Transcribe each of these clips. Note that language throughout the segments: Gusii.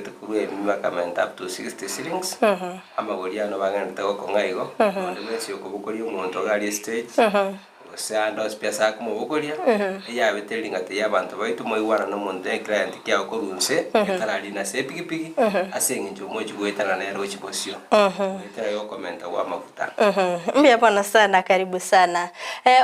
bachagete korwa emi bakamenta up to 60 shillings, amagori ano bagenderete gokong'a igo, onde bwensi okobokoria omonto iga aria estage, gose ande onsi pi ase akomobogoria, eyabete ring'ata ya abanto baito moigwana na omonto ne eclient kiago korwa inse, etararina ase epikipiki, ase eng'encho omochi goetana nere gochia bosio, goetera igo okomenta gwa amafuta. Mbuya bono sana karibu sana.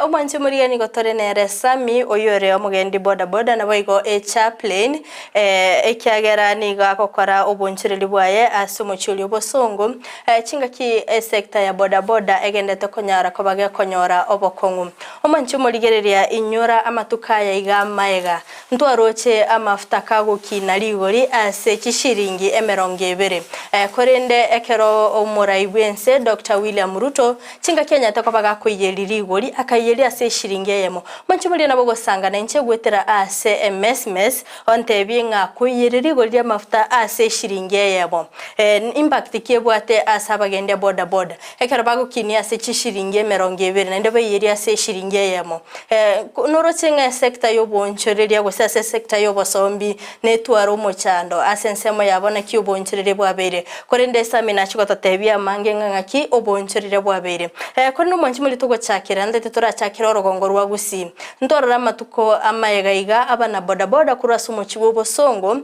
Omwanchi omorigia nigo tore nere Sammy oyio ore omogendi boda boda naboigo echaplain ekiagera nigo agokora obonchoreri bwaye ase omochie oria obosongo chingaki esector ya boda boda egendete konyara koba gekonyora obokong'u. Omwanchi omorigereria inyora amatuko aya iga amaega Ntwaroche amafuta kagokina rigori ase chishiringi emerongo ebere. Korende ekero omorai bw'ense Doctor William Ruto chingaki anyarete koba gakoiyeria rigori akaiyeria ase eshiringi eyemo. Manche boria nabo ogosanga nainche goetera ase emesmes ontebie ng'a koiyeria rigori ri'amafuta ase eshiringi eyemo impact ki ebwate ase abagendia boda boda ekero bagokinia ase chishiringi emerongo ebere naende baiyerie ase eshiringi eyemo. Noroche ng'a esector y'oboonchoreria gose ase esector y'obosombi netware omochando ase ensemo yabo naki oboonchoreria bwabeire. Korende Esami nachie gototebia amange ng'a ng'aki oboonchoreria bwabeire. Korende omwanchi moria togochakera ntaete torachakere orogongo rwa Gusii. Ntwarore amatuko amaega iga abana boda boda korwa ase omochie bw'obosongo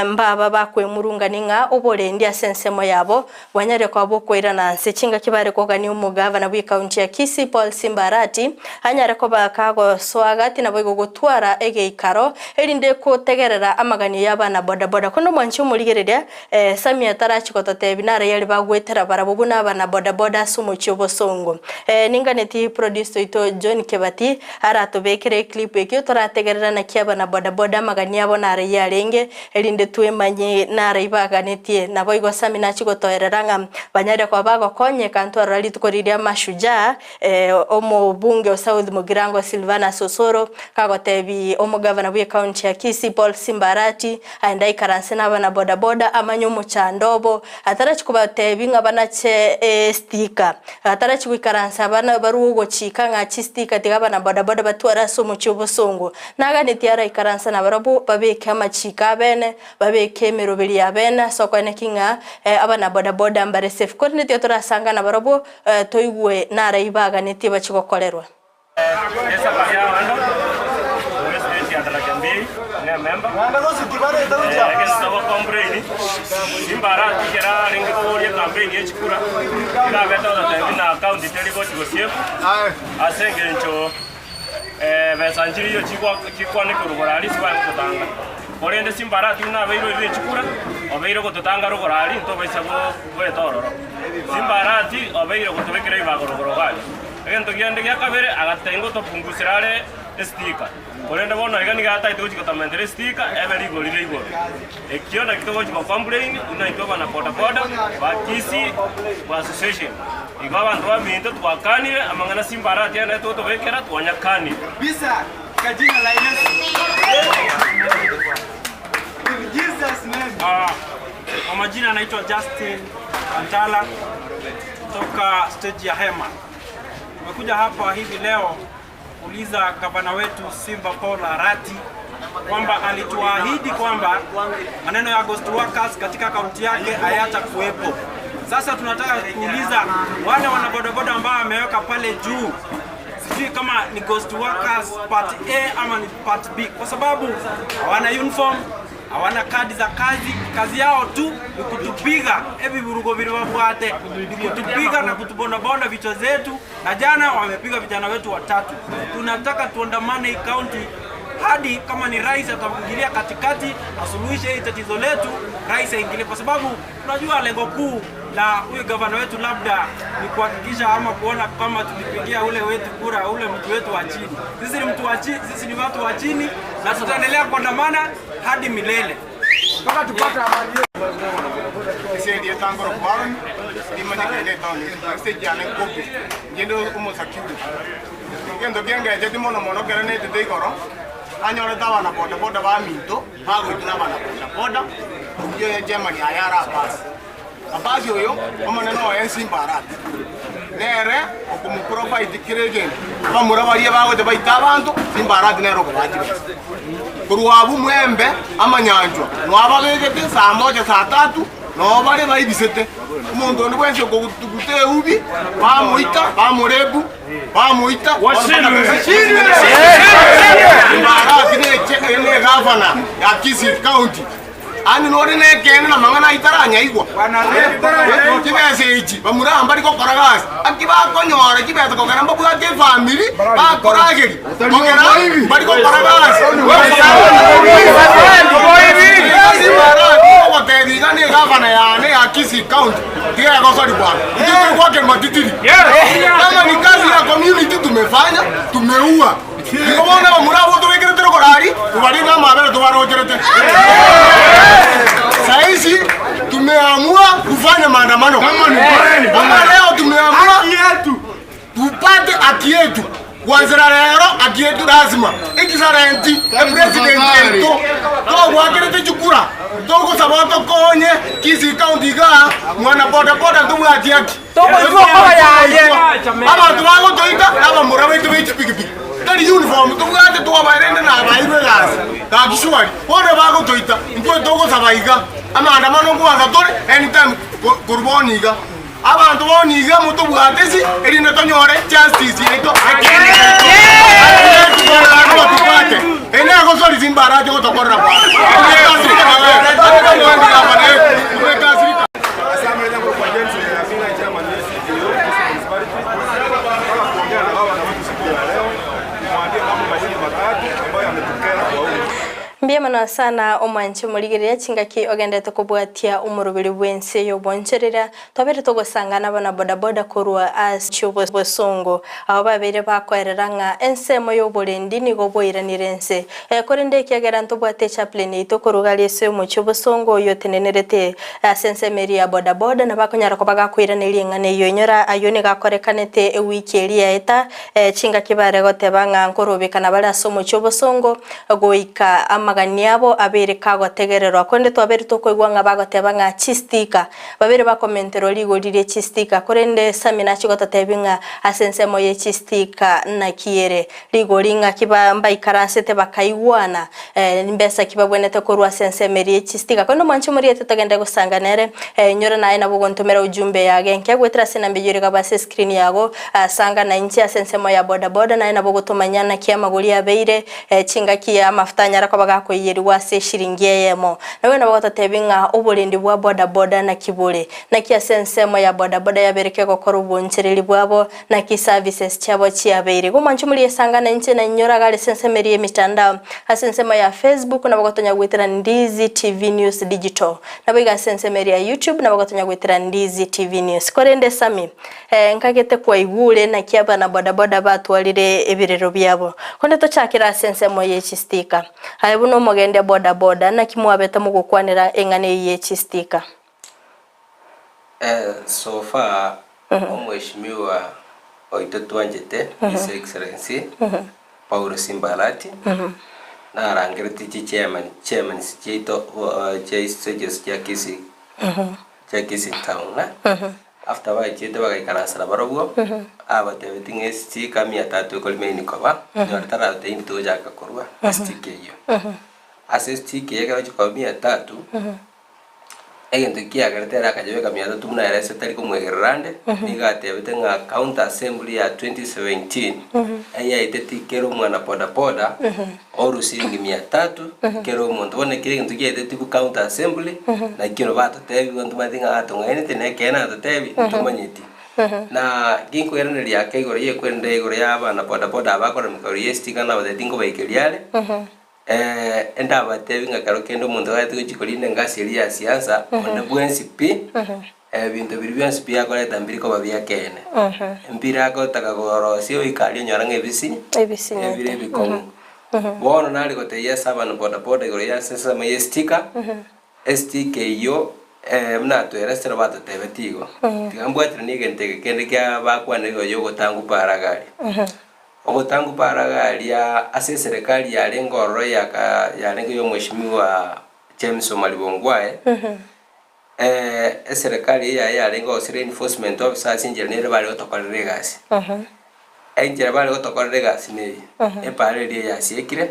mbaba bakwemurungania ng'a oborendi ase ensemo yabo Bwanyare koba bokoirana nse chingaki bare kogania omogavana bw'ekaunti ya Kisii Paul Simba Arati anyare koba kagosoa gati naboigo gotwara egeikaro erinde kotegerera amaganio y'abana boda boda. Korende omwanchi omorigereria Sammy atarachi gototebi nare yari bagwetera barabwo buna abana boda boda ase omochie obosongo. Ninganeti producer oito John Kebati aratobekere eclip ekio torategerera naki abana boda boda amaganio abo nare yarenge Erinde twemanye naro ibaganetie. Naboigo Sami nachie gotoerera ng'a banyare koba bagokonyeka ntwarora rituko riria Mashujaa, omobunge o South Mugirango Silvanus Osoro, kagotebi omogavana bw'ecounty ya Kisii Paul Simba Arati aende aikaranse nabana boda boda amanye omochando obo, atarachi kobatebi ng'a banache estika, atarachi goikaransa abana barue ogochika ng'a chistika tiga abana boda boda batware ase omochie obosongo. Naganetie araikaranse nabarabwo babeke amachiiko abene, babeke emeroberi y'abene ase okoeneki ng'a abana boda boda mbare safe. Korende tiga torasanga nabarabwo toigwe narai baganetie bachie gokorerwa. Esabari y'abana korwa estage ya Daraja Mbili ne ememba egento togocomplain Simbarati ekero arenge koboria ecampaign ye chikura nigo abete gototebia buna county teri gochi gosiekwa ase engencho Ebesa nchiriyo chikwanekwa rogoro aria chibare gototanga, korende chimbarati buna abeirwe be chikura, obeire gototanga rogoro aria ntobaisa goeta ororo. Chimbarati obeire gotobekera ribaga rogoro iga aria. Egento kiande gia kabere agatotebia ngotopungusera are estika, korende bono iga nigo atagete gochia gotomentera estika ebe rigori ria igoro. Ekio nakio togochia gocomplain buna intwe abana boda boda ba Kisii association. Igo abanto baminto twakanire amang'ana simbarati aya naye totobekera twanyakanire. Bisa kwa jina la Yesu. In Jesus name. Ah, kwa majina naitwa Justin Kantala kutoka stage ya Hema. Tumekuja hapa hivi leo kuuliza gavana wetu Simba Paul Arati kwamba alituahidi kwamba maneno ya ghost workers katika kaunti yake hayatakuwepo. Sasa tunataka kuuliza wale wanabodaboda ambao ameweka pale juu, sijui kama ni ghost workers part A ama ni part B, kwa sababu hawana uniform, hawana kadi za kazi. Kazi yao tu ni kutupiga evi vurugo vilivyobwate, ni kutupiga na kutubondabonda vichwa zetu, na jana wamepiga vijana wetu watatu. Tunataka tuandamane hii kaunti hadi kama ni rais ataingilia katikati asuluhishe hii tatizo letu, rais aingilie, kwa sababu tunajua lengo kuu la huyu gavana wetu labda ni kuhakikisha ama kuona kama tulipigia ule wetu kura ule mtu wetu wa chini. Sisi ni mtu wa chini, sisi ni watu wa chini na tutaendelea kuandamana hadi milele Mpaka tupate amani yetu. Ase erieta nkorokwa Aaron, nimanyekire etown ase ekiane nkobe, inche nde omosecurity. Egento kiangecheti mono mono ekero naetete igoro, nanyorete abana boda boda baminto, bagoitwa na abana boda boda, oyio chairman aye ara pass. Abasi oyo omonene oye ensimba arate, nere okomoprovide kera egento. Abamura baria bagocha baite abanto, simba arati nere okobaa chibesa. Korwa abwo mwembe amanyanchwa, mwababegete saa moja saa tatu, noo bare baibisete. Omonto onde bwensi okoguta eubi, bamoita, bamorebu, bamoita, Simba Arati ne egavana ya Kisii County. Aye nore nekeene namang'ana ayio taranyaigwa. Chibesa echi bamura mbari gokora gasi, aki bakonyora chibesa kogera mbabwate efamiri bakorageria, kogera mbari gokora gasi. Ogotebia iga ne egavana yane ya Kisii County tiga egosori bwango. Intwe turi goakerwa matitiri. Kama ni kazi ya community tumefanya, tumeua. Nigo bono abamura abwo tobekerete rogoro aria, tobarinde amabera tobarocherete. Sahizi tumeamua kufanya maandamano. Kama leo tumeamua tupate haki yetu. Kwanzira rero haki yetu lazima. Excellency epresident yaito togwakerete chikura togosaba otokonye Kisii County igaa mwana boda boda ntobwati haki. Abanto bagotoita nabamura baito be chipigipigi, tari uniform tobwate twabaerende nabairwe egasi gaki surely bono bagotoita intwe togosaba iga amaandamano nkwansa tore anytime korwa bono iga. Abanto bono iga motobwate ase erinde tonyore justice yaito ekeene. Tobwate ere egosori chimbarache gotokorera bwango. Ase amarieta akorokwa James Nyasinga, chairman we CDO, Kisii Municipality. Nataka kuongea na baba na wetu siku ya leo, nimwambie mambo mawili matatu ambayo yametukera kwa huyu. Mbuya mono sana omwanche omorigereria chingaki ogenderete kobwatia omoroberi bw'ense y'oboncherera Twabeire togosangana abana bodaboda korwa ase obosongo, abo babeire bakoerera ng'a ensemo y'oborendi nigo boiranire ense. Korende ekiagera ntobwate echaplain yaito korwa gari ase omochie obosongo oyio otenenerete ase ensemo eria ya bodaboda nabo akonyara koba gakoiraneria eng'ana eyio. Inyora ayio nigo akorekanete ewiki eria yaeta chingaki bare goteba ng'a nkorobekana bare ase omochie obosongo goika amagani abo abeire kagotegererwa. Korende twabeire tokoigwa ng'a bagoteba ng'a chistika Babere bakomenterwa rigori rie chistika, korende Sami nachie gototebia ng'a ase ensemo ye chistika naki ere. Rigori ng'aki mbaikaransete bakaigwana, mbesa ki babwenerete korwa ase ensemo eria ye chistika. Korende omwanchi omoriete togende gosanga nere, inyora naye nabo ogontomera ujumbe yage enke goetera ase enamba eyio ere gaba ase escreen yago, sanga nainche ase ensemo ya bodaboda naye nabo ogotomanya naki amagori abeire, Chingaki amafuta anyare koba gakoiyerigwa ase eshiringi eyemo. Naboigo nabo gototebia ng'a oborendi bwa bodaboda naki bore. Naki ase ensemo ya bodaboda yabeire kegokora obonchereri bwabo, naki services chiabo chiabeire. Igo mwanche morie esangana inche nainyora iga ase ensemo eria y'emitandao, ase ensemo ya Facebook nabo gotonya goetera Ndizi TV News Digital. Naboigo ase ensemo eria ya YouTube nabo gotonya goetera Ndizi TV News. Korende Sammy, Nkagete kwaigure naki abana bodaboda batwarire ebirero biabo. Konde tochakere ase ensemo ye chistika. Aye buna omogendia bodaboda, naki mwabete mogokwanera eng'ana eyio ye chistika? So far omweshimiwa oito twanchete His Excellency Paulo Simba Arati narangeretie chi chairman chairmans chiaito chia stages chia Kisii chia Kisii town. After bachete bagaikaransa nabarobwo, abatebetie ng'a estika mia tatu ekorima eye nikoba, onyore taratebi intwe togochaka korwa estika eyio. Ase estika eyio ekero chikoba mia tatu, egento kiagerete ere akachibeka mia tatu buna ere ase tari komwegerera ande, nigo atebete ng'a county assembly ya 2017, eyaeteti kera omwana bodaboda, Oru siringi mia tatu kera omonto. Bono ekero egento giaetetigwe county assembly, nakio nabo batotebigwe ntomanyeti ng'a atong'ainete na ekeene atotebi ntomanyeti. Na ginkoiraneria ake igoro ya ekwerende igoro ya abana boda boda aba bakorora emekabero ya estika nabatebi tinkobaikeria are, endabatebi ng'a kero kende omonto gachete gochia korinda engasi eria ya siasa, onde bwensi pi, ebinto biria bionsi pi akoreta mbiri koba bi'ekeene. Mbire agotaka korosia oika aria onyora ng'a ebisi, Ebisinyete. ebire ebikong'u. Bono nare gotebia ase abana boda boda igoro ya ase ensemo ya estika, estika eyio buna atoeresete nabo atotebetie igo. Tiga mbwateranie egento eke kende kia bakwanire igoro ya ogotangwa paraga aria. Ogotangwa paraga aria ase eserekari yarenge ororo yaka yarenge ya omweshimiwa James Omariba Ongwae. Eserekari eye yaye yarenge gose reinforcement officer ase enchera nere bare gotokorera egasi. Enchera bare gotokorera egasi neye, epara eria yasiekire,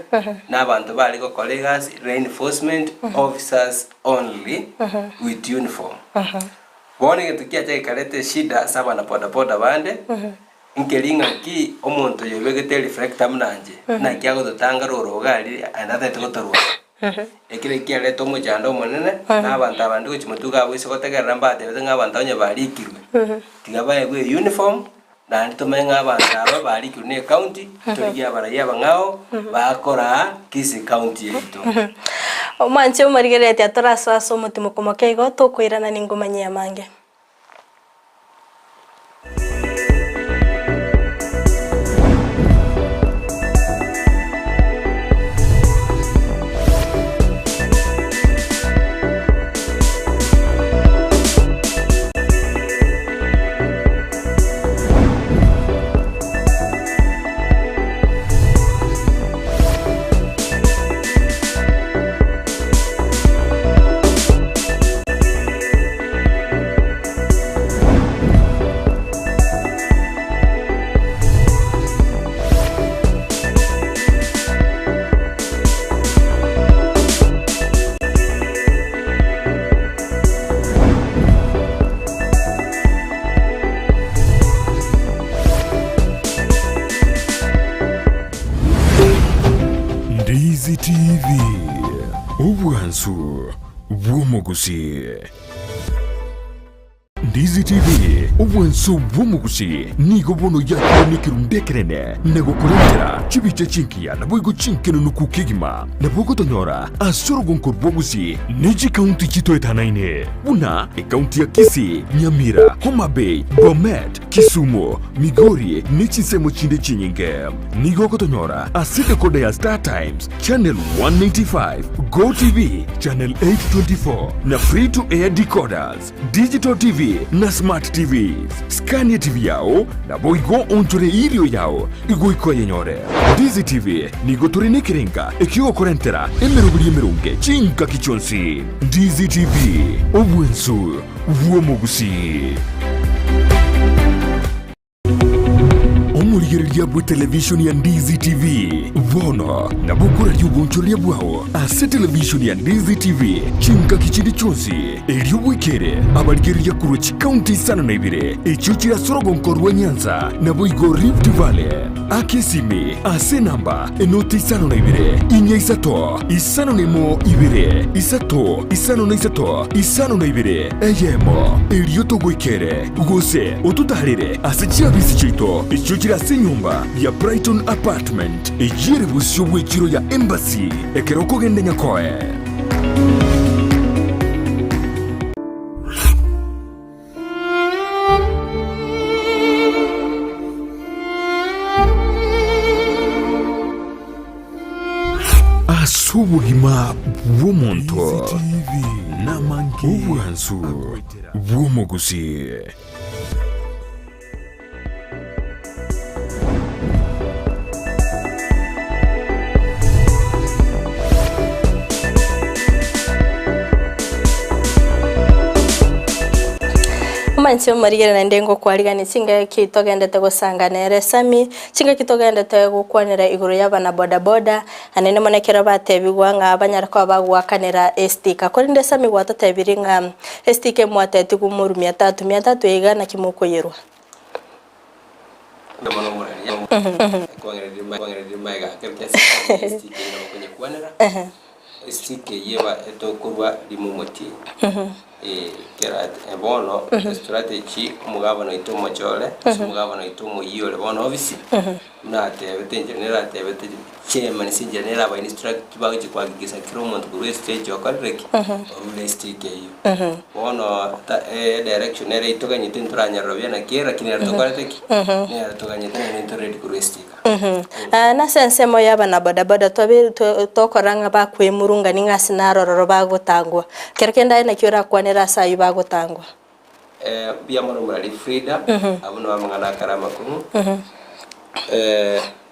na abanto bare gokora egasi reinforcement officers only with uniform. Bono egento kiacha gekareta eshida ase abana boda boda bande, nkeri ng'aki omonto oyo obegete reflector buna inche, naki agototanga roro iga aria aende atagete gotorwani. Ekero kiareta omochando omonene, na abanto abande gochia motwe iga aboise gotegerera mbatebete ng'a abanto onye barikirwe, tiga baegwe euniform, naende tomanye ng'a abanto aba barikirwe na ecounty, torigie abarai abang'ao, bakoraa Kisii County yaito. Omwanche omorigereretie atorasoe ase omotimoko moke igo, tokoirana ningomanyie amange. Ndizi TV, obwansu bw'omogusii. Ndizi TV, obwansu bw'omogusii, nigo bono yakire nekerundu ekenene na gokorentera chibicha chingiya naboigo chinkenunuku kegima. Nabo ogotonyora ase orogonko rwa Gusii ne chikaunti chitoetanaine buna ekaunti ya Kisii, Nyamira, Homa Bay, Bomet, Kisumu, Migori ne chinsemo chinde chinyinge. Nigo ogotonyora ase decoder ya Star Times, Channel 195, Go TV, Channel 824 na Free to Air decoders, Digital TV na Smart TVs. Scan TV yao naboigo onchore irio yao igoika oyenyore. Ndizi TV nigo tore nekerenga ekiogokorentera emeroberi emeronge chingaki chionsi. Ndizi TV, obwensu bw'omogusii. Omorigereria bwe televishoni ya Ndizi TV bono nabo okoraria obonchoreria bwao ase televishoni ya Ndizi TV chingaki chinde chionsi, erio bwekere abarigereria korwa chikaunti isano na ibere echio chire ase orogonko rwa Nyanza naboigo Rift Valley. Aka esimi ase enamba enoti isano na ibere, inya isato, isano na emo ibere, isato, isano na isato, isano na ibere, eyemo, erio togoikere, gose ototaarere ase chiabisi chiaito echio chire ase enyomba ya Brighton Apartment, eyio ere bosio bw'echiro ya Embassy, ekero okogenda Nyakoe. Ase obogima bw'omonto obwansu bw'omogusii. Omanche omorigere naende ngokwarigania chingaki togendete gosanga nere Sammy, chingaki togendete gokwanera igoro y'abana boda boda, Anene mono ekero batebigwa ng'a banyare koba bagoakanera estika. Korende Sammy gwatotebirie ng'a estika emwatetigwe moru mia tatu, mia tatu iga naki mokoyerwa. Estika eyio eba etokorwa rimo omotienyi. Kera bono estrategy omogabana oito omochore, gose omogabana oito omoyia ore bono ofisi, buna atebete enchera nere atebete chairman ase enchera nere aba instruct bagochia kohakikisha kera omonto korwa estage okorire ki? Orure estika eyio. Bono ta edirection nere etoganyete ntoranyarora buya naki ere lakini nere tokorete ki? Nere toganyete naende ntore ready korwa estika. Nase ensemo y'abana bodaboda twabeire tokorora ng'a bakwemurungania ng'a ase naro ororo bagotangwa. Kero kende aye naki orakwanere ase ayio bagotangwa? Mbuya mono Murari Frida, abwo nabo amang'ana akare amakong'u.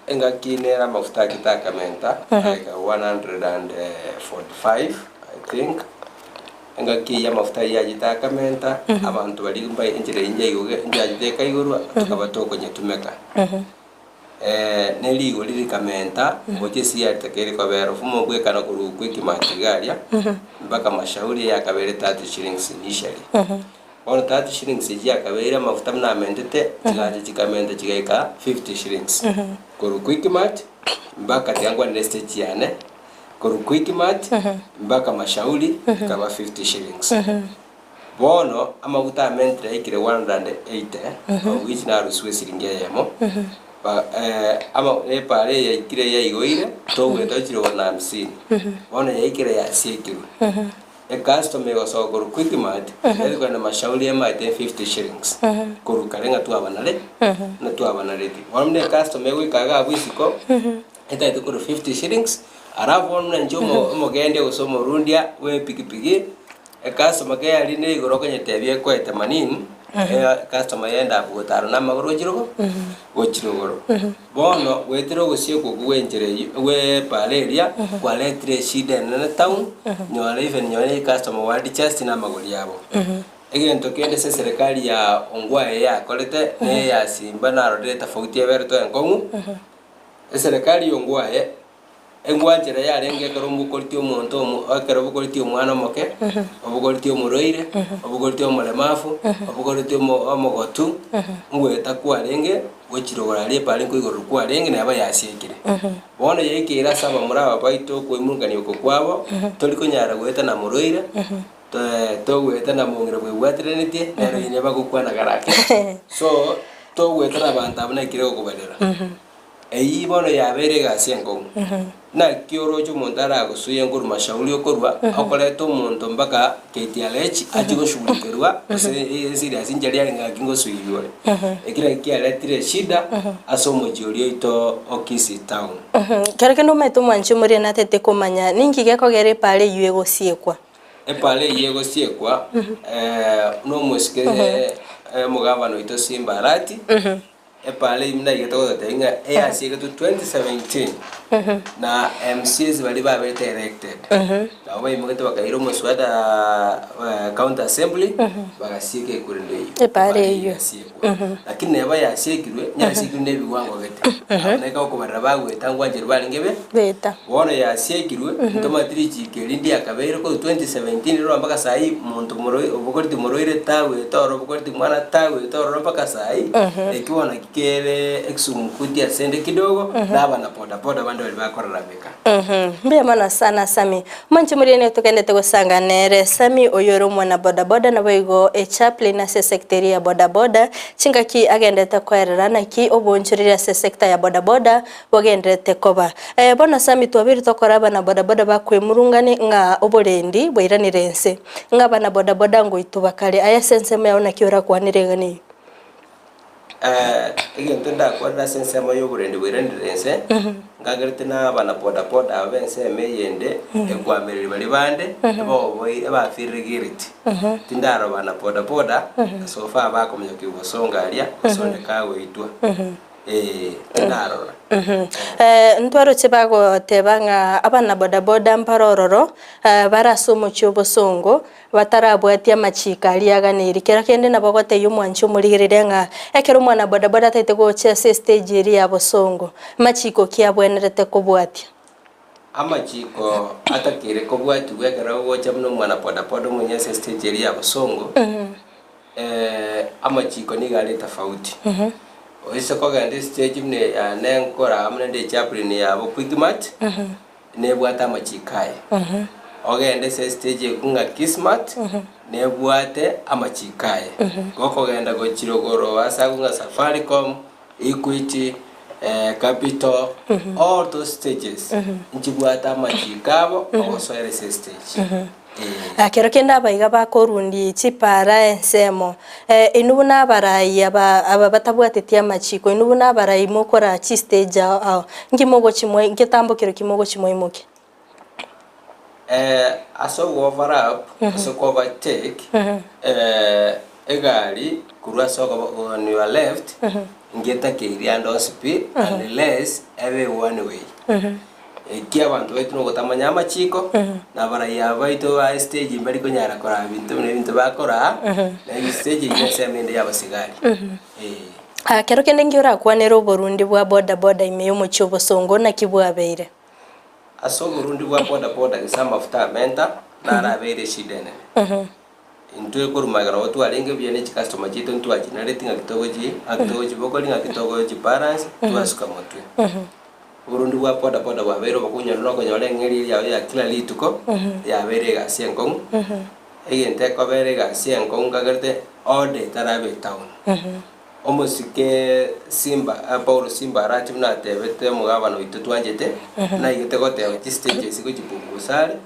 Engaki nere amafuta akete akamenta like 145 I think. Engaki eyio amafuta ayio yachete akamenta, abanto baria mbae enchera eyio njaigoge njachete ekaigorwa, tokaba tokonyetumeka. Ne rigori rikamenta, gochia ase riatakeri kobera ofumo bwekana korwa okwo ekimati iga aria, mpaka mashauri eyakabeire 30 shillings initially. Bono 30 shillings echio yakabeire amafuta buna amentete, chigacha chikamenta chigaika 50 shillings. Korwa Quickmart, mpaka tiga nkwane ne stage yane, Korwa Quickmart mpaka Mashauri ekaba 50 shillings. Bono amaguta amentire aikire 180 of which narusiwe esiringi eyemo. Ba ama epara eye yaikire yaigoire togweta ochire igoro na hamsini. Bono yaikire yasiekirwe. Ecustomer egosoka korwa Quickmart eri kogenda Mashauri emaete 50 shillings. Korwa kare ng'a twabanare ng'a twabanareti. Bono buna ecustomer egoika iga abwo isiko Etaete korwa 50 shillings, alafu bono buna inche omo omogendia gose omorundia bwe epikipiki, ecustomer keyarinde igoro okonyetebia ekoe themanini, ecustomer yende abwo gotara na amagoro gochia rogo gochia rogoro. Bono goetera ogosiekwa okwo gwa enchera eywo gwa epara eria, kwaretire eshida enene town, nyora even nonye na ecustomer gwa adjust na amagori abo. Egento kende ase eserekari ya Ongwae yakorete, na eya Simba narorire etofauti eberetwe enkong'u, Eserekari y'ongwaye, engwanchera yarenge ekero omokoriti omonto omo ekero obokoreti omwana omoke, obokoreti omorwaire, obokoreti omoremafu, obokoreti omo omogotu, ngoeta kwarenge gochirogora aria epara nkoigorerwa kwarenge neba yasiekire. Bono yaikeire ase abamura aba baito okoimurungania oko kwabo, tori konyara goeta na morwaire, togoeta na mong'ina bwebwateranetie, nere oyio nigo bagokwana karake. So, togoeta na abanto abwo nakire gokobarera. Eyio bono yabeire egasi enkong'u. Naki oroche omonto aragosuye nkorwa mashauri okorwa, okoreta omonto mpaka KTRH achie goshughulikerwa gose eserious inchera yarenge ng'aki ngosuiywa ore. Eki nakio kiaretire eshida ase omochie oria oito o Kisii town. Kero kende omanyete omwanchi omoria natete komanya ninki gekogera epara eyio egosiekwa. Epara eyio egosiekwa nomosike omogabana oito Simba Arati, epara eyio buna iga togototebia ng'a eyasiegetwe 2017 na MCAs baria babete elected, nabo baimogete bakaira omoswada county assembly bagasieka ekurende eyio, Epara eyio. egasiekwa. Lakini neba yasiekirwe, yasiekirwe na ebiwango gete, abwo naki okobarera bagoeta ngwancherwa barenge be. Beta. Bono yasiekirwe, ntomanyeti richiiko eri ndiakabeire korwa 2017 rero mpaka saii monto moroi obokoreti morwaire tagwete ororo obokoreti mwana tagwete ororo mpaka saii, eki bono naki kere ekisumukuti asende kidogo, na abana bodaboda bande baria bakorarameka. Mbuya mono sana Sammy. Omonche moria nigo togendete gosanga nere Sammy oyio ore omwana bodaboda naboigo echaplain ase esecta eria ya bodaboda, chingaki agendete koerera naki oboonchoreria ase esecta ya bodaboda bogendererete koba. Bono Sammy twabeire tokora abana bodaboda bakwemurungani ng'a oborendi bwairanire ense, ng'a abana bodaboda ngoitwa bakare. Aye ase ensemo yao naki orakwanere eng'ana eyio? Egento ndakwanere ase ensemo y'oborendi bwairanire ense, nkagerete na abana bodaboda aba b'ensemo eyende ekwamereri baria bande, eboboi ebafirire guilty. Tindarora bana bodaboda, so far bakominyokia obosongo aria, gose onde kagoitwa. Ee, tindarora. Ntwaroche bagoteba ng'a abana bodaboda mbare ororo, bare ase omochie obosongo, batarabwatia amachiko aria aganeiri. Kero kende nabo ogotebia omwanchi omorigereria ng'a ekero omwana bodaboda atagete gocha ase estage eria ya bosongo, machiko ki abwenerete kobwatia? Amachiko atakeire kobwatigwa ekero ogocha buna omwana bodaboda omonye ase estage eria ya bosongo, Amachiko nigo are tofauti. Oise kogenda estage buna eyane nkora amo naende echaplain yabo Quickmart, nebwate amachiko aye. Ogende ase estage ekwo ng'a Kismart, nebwate amachiko aye. Gokogenda gochia rogoro ase agwo ng'a Safaricom, Equity, Capital, all those stages nchibwate amachiko abo ogosoera ase estage. Ee. Ekero kende abaiga bakorundia chipara ensemo, inwe buna abarai aba aba batabwateti amachiko, inwe buna abarai mokora chistage ao ao, nki mogochi moi ngetambo kero ki mogochi moimokia? Ase ogo-overlap gose ko-overtake egari korwa ase okoba on your left ngetakeiri ande onsi pi unless ebe one way. Eki abanto baito nogotamanya amachiko, na abarai aba baito ba estage mbari konyara koraa ebinto buna ebinto bakoraa, na estage eyio ensemo ende y'abasigari. Eh. Ah, kero kende nki orakwanere oborundi bwa boda boda ime y'omochie obosongo naki bwabeire? Ase oborundi bwa boda boda gese amafuta amenta narabeire eshida enene. Intwe korwa magega nabo twarenge buya ne chicustomer chiaito ntwachinareti ng'aki togochi ng'aki togochibokori ng'aki togochibalance twasuka motwe. Oborundi bwa boda boda bwabeire obokunyore na okonyora eng'eria eria yao ya kila rituko yabeire egasi enkong'u, egento ekobera egasi enkong'u nkagerete order etaraba etown. Omosike Simba, Paulo Simba Arati buna atebete omogabana oito twanchete, naigete goteba chistages gochipungusa are,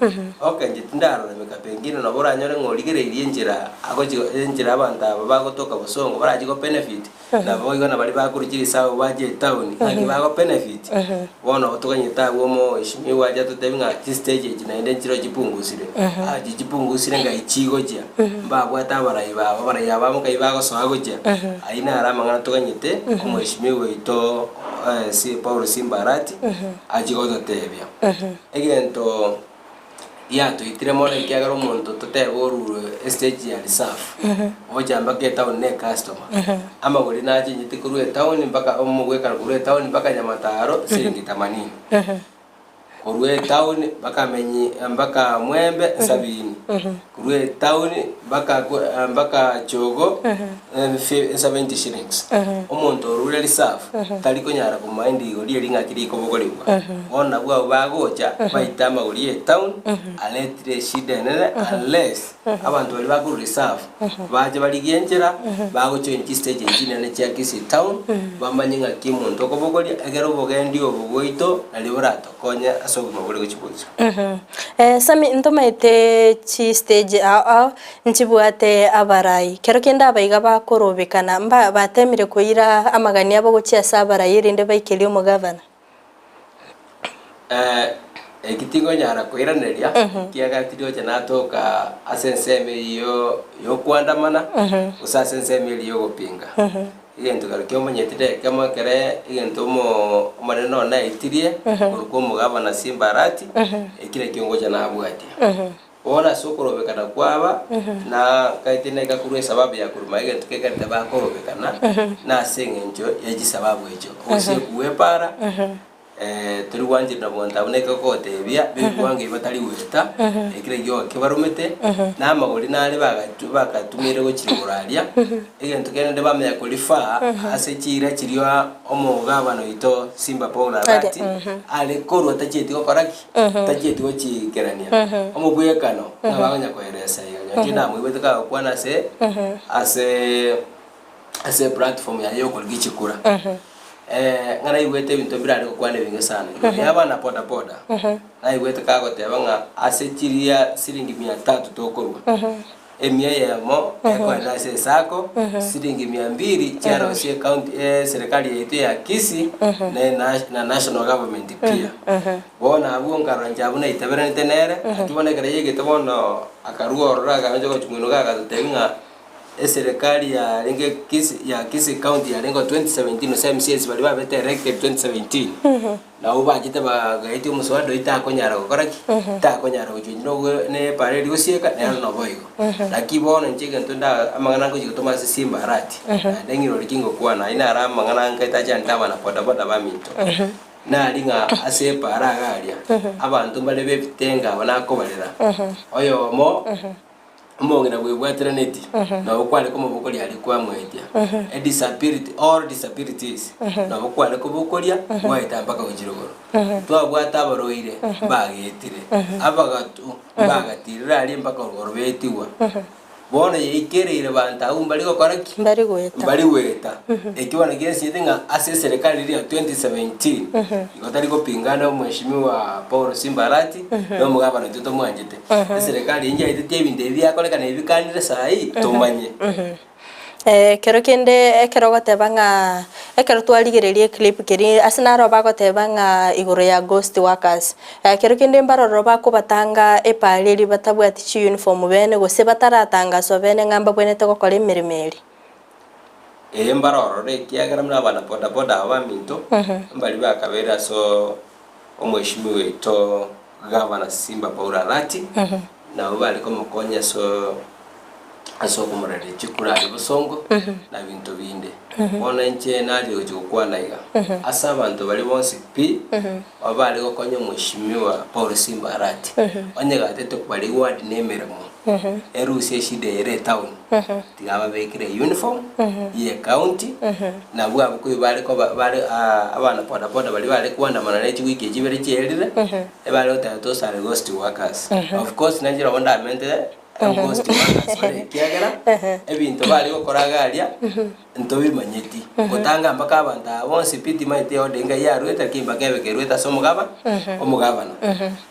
okay inche tindararameka pengine nabo oranyore ng'a origereirie enchera agochi enchera abanto aba bagotoka bosongo barachi go benefit, nabo igo na baria bakorwa chirisabu bache etown ng'aki bago benefit, bono toganyete abwo omoheshimiwa ache atotebie ng'a chistage echi naende nchire chipungusire, achi chipungusire ngai chigochia, mbabwate abarai babo, abarai aba amo nkai bagosoa gochia, ayio naro amang'ana toganyete omoheshimiwa oito si Paul Simba Arati achie gototebia. Egento giatoitire mono ekiagera omonto totebe orure estage ya reserve ogocha mpaka etown ne ecustomer, amagori nachencheti korwa etown mpaka omogwekano korwa etown mpaka nyamataro siringi themanini, korwa etown mpaka menyi mpaka mwembe sabini, korwa etown mpaka ko mpaka chogo 70 shillings. Omonto orure reserve tari konyara komoa rigori eri ng'aki rikobogorigwa. Bono nabwo abwo bagocha baite amagori ye etown aretire eshida enene unless abanto baria bakorwa reserve bache barigie enchera bagojoin chistage echi chinene chia Kisii town bamanye ng'aki omonto okobogoria ekero obogendi obo bwaito nario boratokonye ase obogima bore gochia gocha. Sammy ntomaete chistage ao ao Nchibwate abarai. Kero kende abaiga bakorobekana mba batemire koira amagani abo gochia ase abarai erinde baikerie omogavana. Eki tingonyara koiraneria, ekiagera tindiocha natoka ase ensemo eyio y'okoandamana, gose ase ensemo eria y'ogopinga. Egento kero kiomonyeti nekemo ekere egento omo omonene one aitirie, korokwa omogavana Simba Arati, eki nakio ngocha nabwatia. Bono ase okorobekana kw'aba, na nkaete naika korwa esababu ya koruma egento kegerete bakorobekana, na ase engencho ye chisababu echio, ogosiekwa gw'epaara, tori gwanchire na monto abwo naika kogotebia, bebwango ebi batari goeta, ekero ekio kebaromete, na amagori nare bagatu bagatumeire gochia igoro aria, egento kende bamanya korifaa ase chiira chiria omogabana oito Simba Paul Arati, are korwa tachieti gokora ki? Tachieti gochiikerania omobwekano ng'a bakonya koeresa iga. Nyakia namoigwete kagokwana ase ase ase eplatform yaye yokorigia chikura. Ng'a naigwete ebinto mbirare gokwana ebinge sana. Igoro ya abana boda boda, naigwete kagoteba ng'a ase chiria siringi mia tatu tokorwa, Emia eyemo ekoenda ase esako, siringi mia mbiri chiarosie ecounty eserikali yaito ya Kisii na na national government pia. Bono abwo nkarora inche abwo naitaberanete nere, lakini bono ekero yaigete bono akarua ororo akaancha gochia moino agatotebia ng'a eserikali yarenge Kisii ya Kisii county yarenge 2017 gose MCAs baria babete elected 2017. Nabo bachete bagaetia omoswada oyio takonyara gokora ki? Takonyara gochia inche ne epaara eria gosieka nero naboigo. Naki bono inche egento nda amang'ana ngochia gotoma ase Simba Arati, naende ng'irore ki ngokwana, ayio naro amang'ana nkaete achandete abana boda boda baminto. Nari ng'a ase epaara iga aria, abanto mbare b'ebitengo aba nakobarera, oyomo. Omong'ina bwebwateranetie nabo kware komobokoria aria kwamoetia, a disability, all disabilities, nabo kware kobokoria gwaeta mpaka gochia rogoro. Twabwate abarwaire mbagetire, abagatu mbagatirire aria mpaka rogoro betigwa. Bono yaikereire banto abwo mbari gokora ki? Mbari goeta. Mbari goeta. Ekio bono giasinyete ng'a ase eserekari riria ya 2017, igo tari gopingana omweshimiwa Paul Simba Arati, na omogabana oito tomwanchete. Eserekari eyio njaetetie ebinto ebi biakorekana ebi bikanire saii, tomanye. Ekero kende ekero ogoteba ng'a ekero twarigereria eclip keria ase naro bagoteba ng'a igoro ya ghost workers, ekero kende mbaroro bakobatanga epaara eria batabwati chiuniform bene gose bataratangaswa bene ng'a mbabwenerete gokora emeremo eria. Ee mbarorore ekiagera buna abana bodaboda aba baminto, mbaria bakabeire asoo. Omweshimiwa oito Gavana Simba Paul Arati, nabo bare komokonya ase ase okomoraria chikura aria bosongo na binto binde. Bono inche naria gochia gokwana iga, ase abanto baria bonsi pi, abare gokonya omweshimiwa Paul Simba Arati, onye gatete koba reward na emeremo, erusie eshida ere etown, tiga ababekere euniform ye ecounty, nabwo abwo koyo bare koba bare abana boda boda baria bare koandamana ne chiwiki echi chibere chiaerire, ebare goteba those are ghost workers. Of course nainche nabo ndamente ghost workers bare ekiagera, ebinto bare gokora iga aria, ntobimanyeti. Gotanga mpaka abanto aba bonsi pi timanyeti eorder enga yaruete lakini mpaka ebe keruete ase omogaba, omogabana.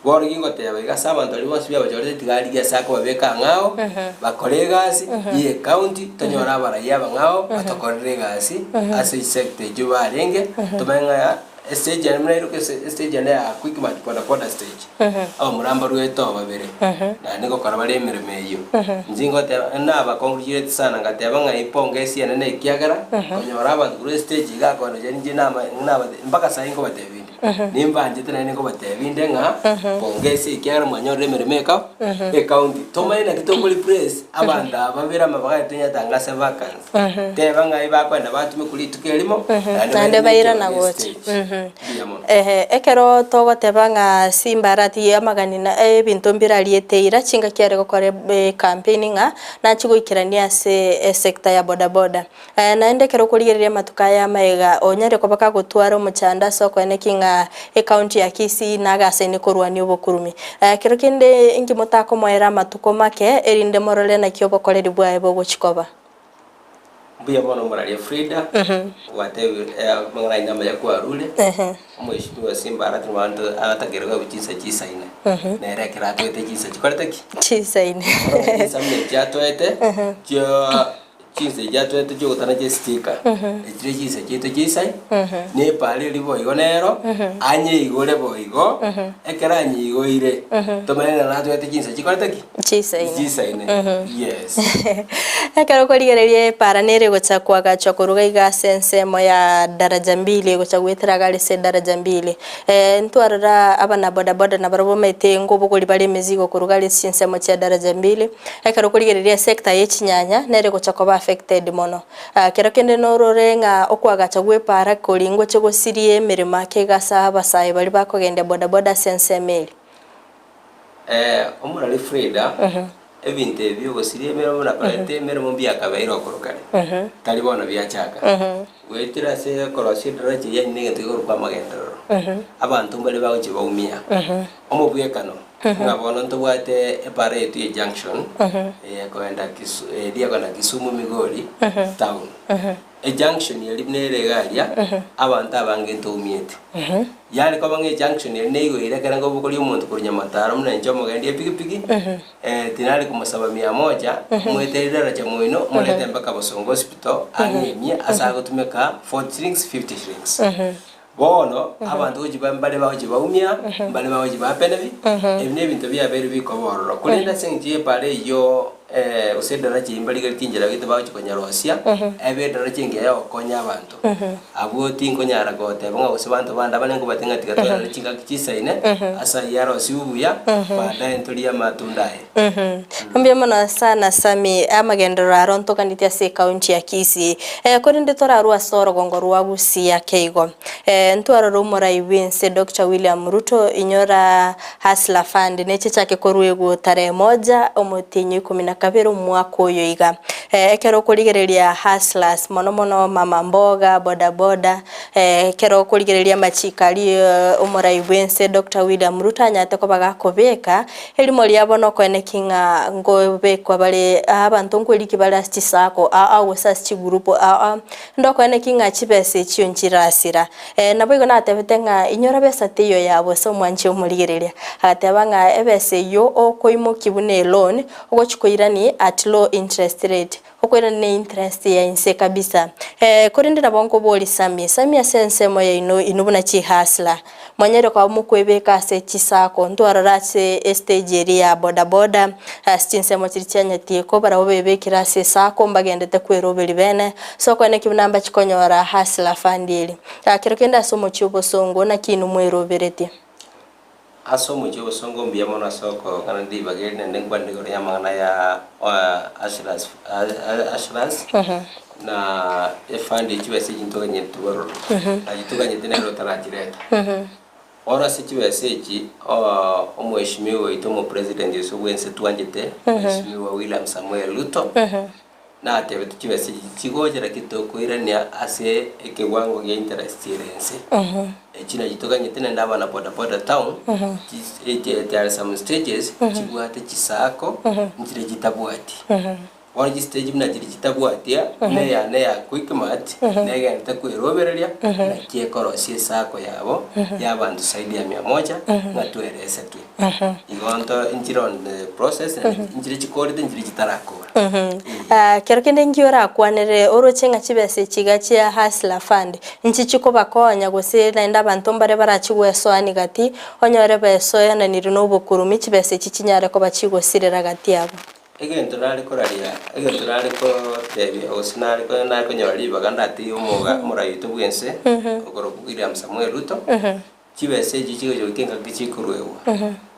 Bono gingoteba iga ase abanto baria bonsi biabachorete tiga arigie ase akobabeka ang'ao, bakore egasi ye ecounty, tonyore abarai abang'ao batokorere egasi ase chisector echio barenge, tomanye ng'a estage ende buna eroka ase estage ende ya quickmart boda boda stage, abamura mbaruete oo babere, naende ngokora bare emeremo eyio. Inche ngoteba nabacongratulate sana ngateba ng'a epongesi ene ekiagera, konyora abanto korwa estage iga akoenda inche nama nabate mpaka saii nkobatebia inde. Nimbanchete naende nkobatebia inde ng'a pongesi ekiagera mwanyorire emeremo eka ecounty. Tomanye naki toko replace abanto aba babere amabaga aye tonyatanga ase vacancy. Teba ng'a bakoenda batumekwa rituko erimo Naende naende bairana bairane gocha. estage. Mbuya mono. Ehe, ekero togoteba ng'a Simba arati amagani na ebinto mbirariete eira chingaki are gokora ecampaign ng'a nachie goikerania ase esector ya bodaboda. Naende ekero okorigereria amatuko aya amaiga, onyare koba kagotwara omochando ase okoeneki ng'a ecounty ya Kisii nagasaine korwania obokurumi. Kero kende inki motakomoera amatuko make, erinde morore naki obokoreri bwaye bogochia koba. Mbuya mono moraria Frida, gwatebire amang'ana aye namaya kwarure, omweshimiwa Simba aratire abanto agatakeire koegwa chinsa chisaine, nere ekero atoete chinsa chikorete ki? Chisaine. Bono chinsa buna echi atoete, chia Chinsa echi atoete chi'ogotana chi'estika, echire chinsa chiaito chi'isai, na epaara eria boigo nero, anyeigore boigo, ekero anyeigoire, tomanye ng'a natoete chinsa chikorete ki? Chisaine. Chisaine, yes. Ekero okorigereria epaara nere egocha koagachwa korwa iga ase ensemo ya daraja mbili egocha goetera iga ase daraja mbili. Ntwarora abana bodaboda nabarabwo bamaete ngobogori bare emizigo korwa iga ase chinsemo chia daraja mbili. Ekero okorigereria esector ye chinyanya nere egocha koba affected mono. Kero kende norore ng'a okoagacha gw'epaara koria ngoche gosirie emeremo ake iga ase abasae baria bakogendia bodaboda ase ensemo eria. Omorari Frida, ebinto ebi ogosiria emeremo na koreta emeremo mbiakabeire okorwa kare, tari bono biachaka. Goetera ase okorosia edaraja eyio ne egento kekorokwa amagenderero, abanto mbare bagochia baumia. Omobwekano, ng'a bono ntobwate epara yaito ye junction, eye ekoenda Kisu eria ekoenda Kisumu Migori town. Ejunction eria buna ere iga aria, abanto abange ntoumiete. Yare koba ng'a ejunction eria neigoire ekero nkobokoria omonto korwa Nyamataro buna inche omogendi epikipiki, tinare komosaba mia moja, moetere daraja moino, morete mpaka Bosongo Hospital, ang'emie ase agotumeka 40 shillings, 50 shillings. Bono, abanto gochia ba mbare bagochia baumia, mbare bagochia bapenebi, ebi nebinto biabeire bikoba ororo. Korende ase eng'encho y'epaara eyio gose edaracha eyio mbarigeretie chinchera gete bagochia konyerosia, ebe edaracha engiya yogokonya abanto. Abwo tinkonyara goteba ng'a gose banto bande abane nkobatebi ng'a tiga toenane chingaki chisaine, ase ayio arosiwe buya, baadaye ntorie amatunda aye. Mbuya mono sana Sammy, amagenderero aro ntoganeti ase ecounty ya Kisii. Korende torarwe ase orogongo rwa Gusii ake igo. Ntwarore omorai bw'ense Doctor William Ruto inyora Hustler Fund nechechake korwa egwo tarehe moja omotienyi o ikomi na kabere omwaka oyo iga. Ekero okorigereria hustlers mono mono mama mboga, boda boda, Ekero okorigereria amachiko aria omorai bw'ense Doctor William Ruto anyarete koba gakobeka, erimo riabo nokoeneki ng'a nkobekwa bare abanto nkweriki bare ase chisacco ao ao gose ase chigroup ao ao, ndokoeneki ng'a chibesa echio nchirasira. Naboigo natebete ng'a inyora besa teiyo ya bosa omwanche omorigereria. Agateba ng'a ebesa eyio okoimokia buna eloan, ogochia koirania at low interest rate. Okoirana ne interest ya inse kabisa. Eh, korende nabo nkoborie Sammy, Sammy ase ensemo yaino inwe buna chihustler, mwanyare koba mokwebeka ase chisacco, ntwarora ase estage eria ya bodaboda, ase chinsemo chiria chia Nyatieko, barabwo bebekire ase esacco mbagendete kweroberia bene, so okwane ki buna mbachi konyora hustler fund eria. Kero kende ase omochie obosongo naki inwe mweroberetie? Ase omochie obosongo mbuya mono ase okogana ribaga eri naende nkwane igoro y'amang'ana ya Assurance Assurance na efund ye chibesa echi ntoganyete togorore nachi toganyete nere otarachireta. Bono ase chibesa echi omweshimiwa oito omopresident ase bwense twanchete Mheshimiwa William Samoei Ruto natebete chibesa echi chigocha lakini tokoirania ase ekewango gia interest ere inse. Echi nachi toganyete naende abana boda boda town there are some stages chibwate chisacco nchire chitabwati. Bono chistage buna chiria chitabwatia buna eyane ya Quickmart negenderete kwerobereria naki ekorosia esacco yabo ya abanto zaidi ya mia moja ng'a tweresetwe. Igo nto nchire on the process naende nchire chikorete nchire chitarakora. Ah, kero kende nki orakwanere oroche ng'a chibesa echi iga chia Hustler Fund nchi chikobakonya gose naende abanto mbare barachigwesoani gati onyore besoananiri na obokurumi chibesa echi chinyare koba chigosirera gati abwo. Egento nare koraria, egento nare kotebia gose nare ko nare konyora ribaga ndatige omoga omorai oito bw'ense, okorokwa William Samoei Ruto, chibesa echio chigocha goika engaki chikoruegwa,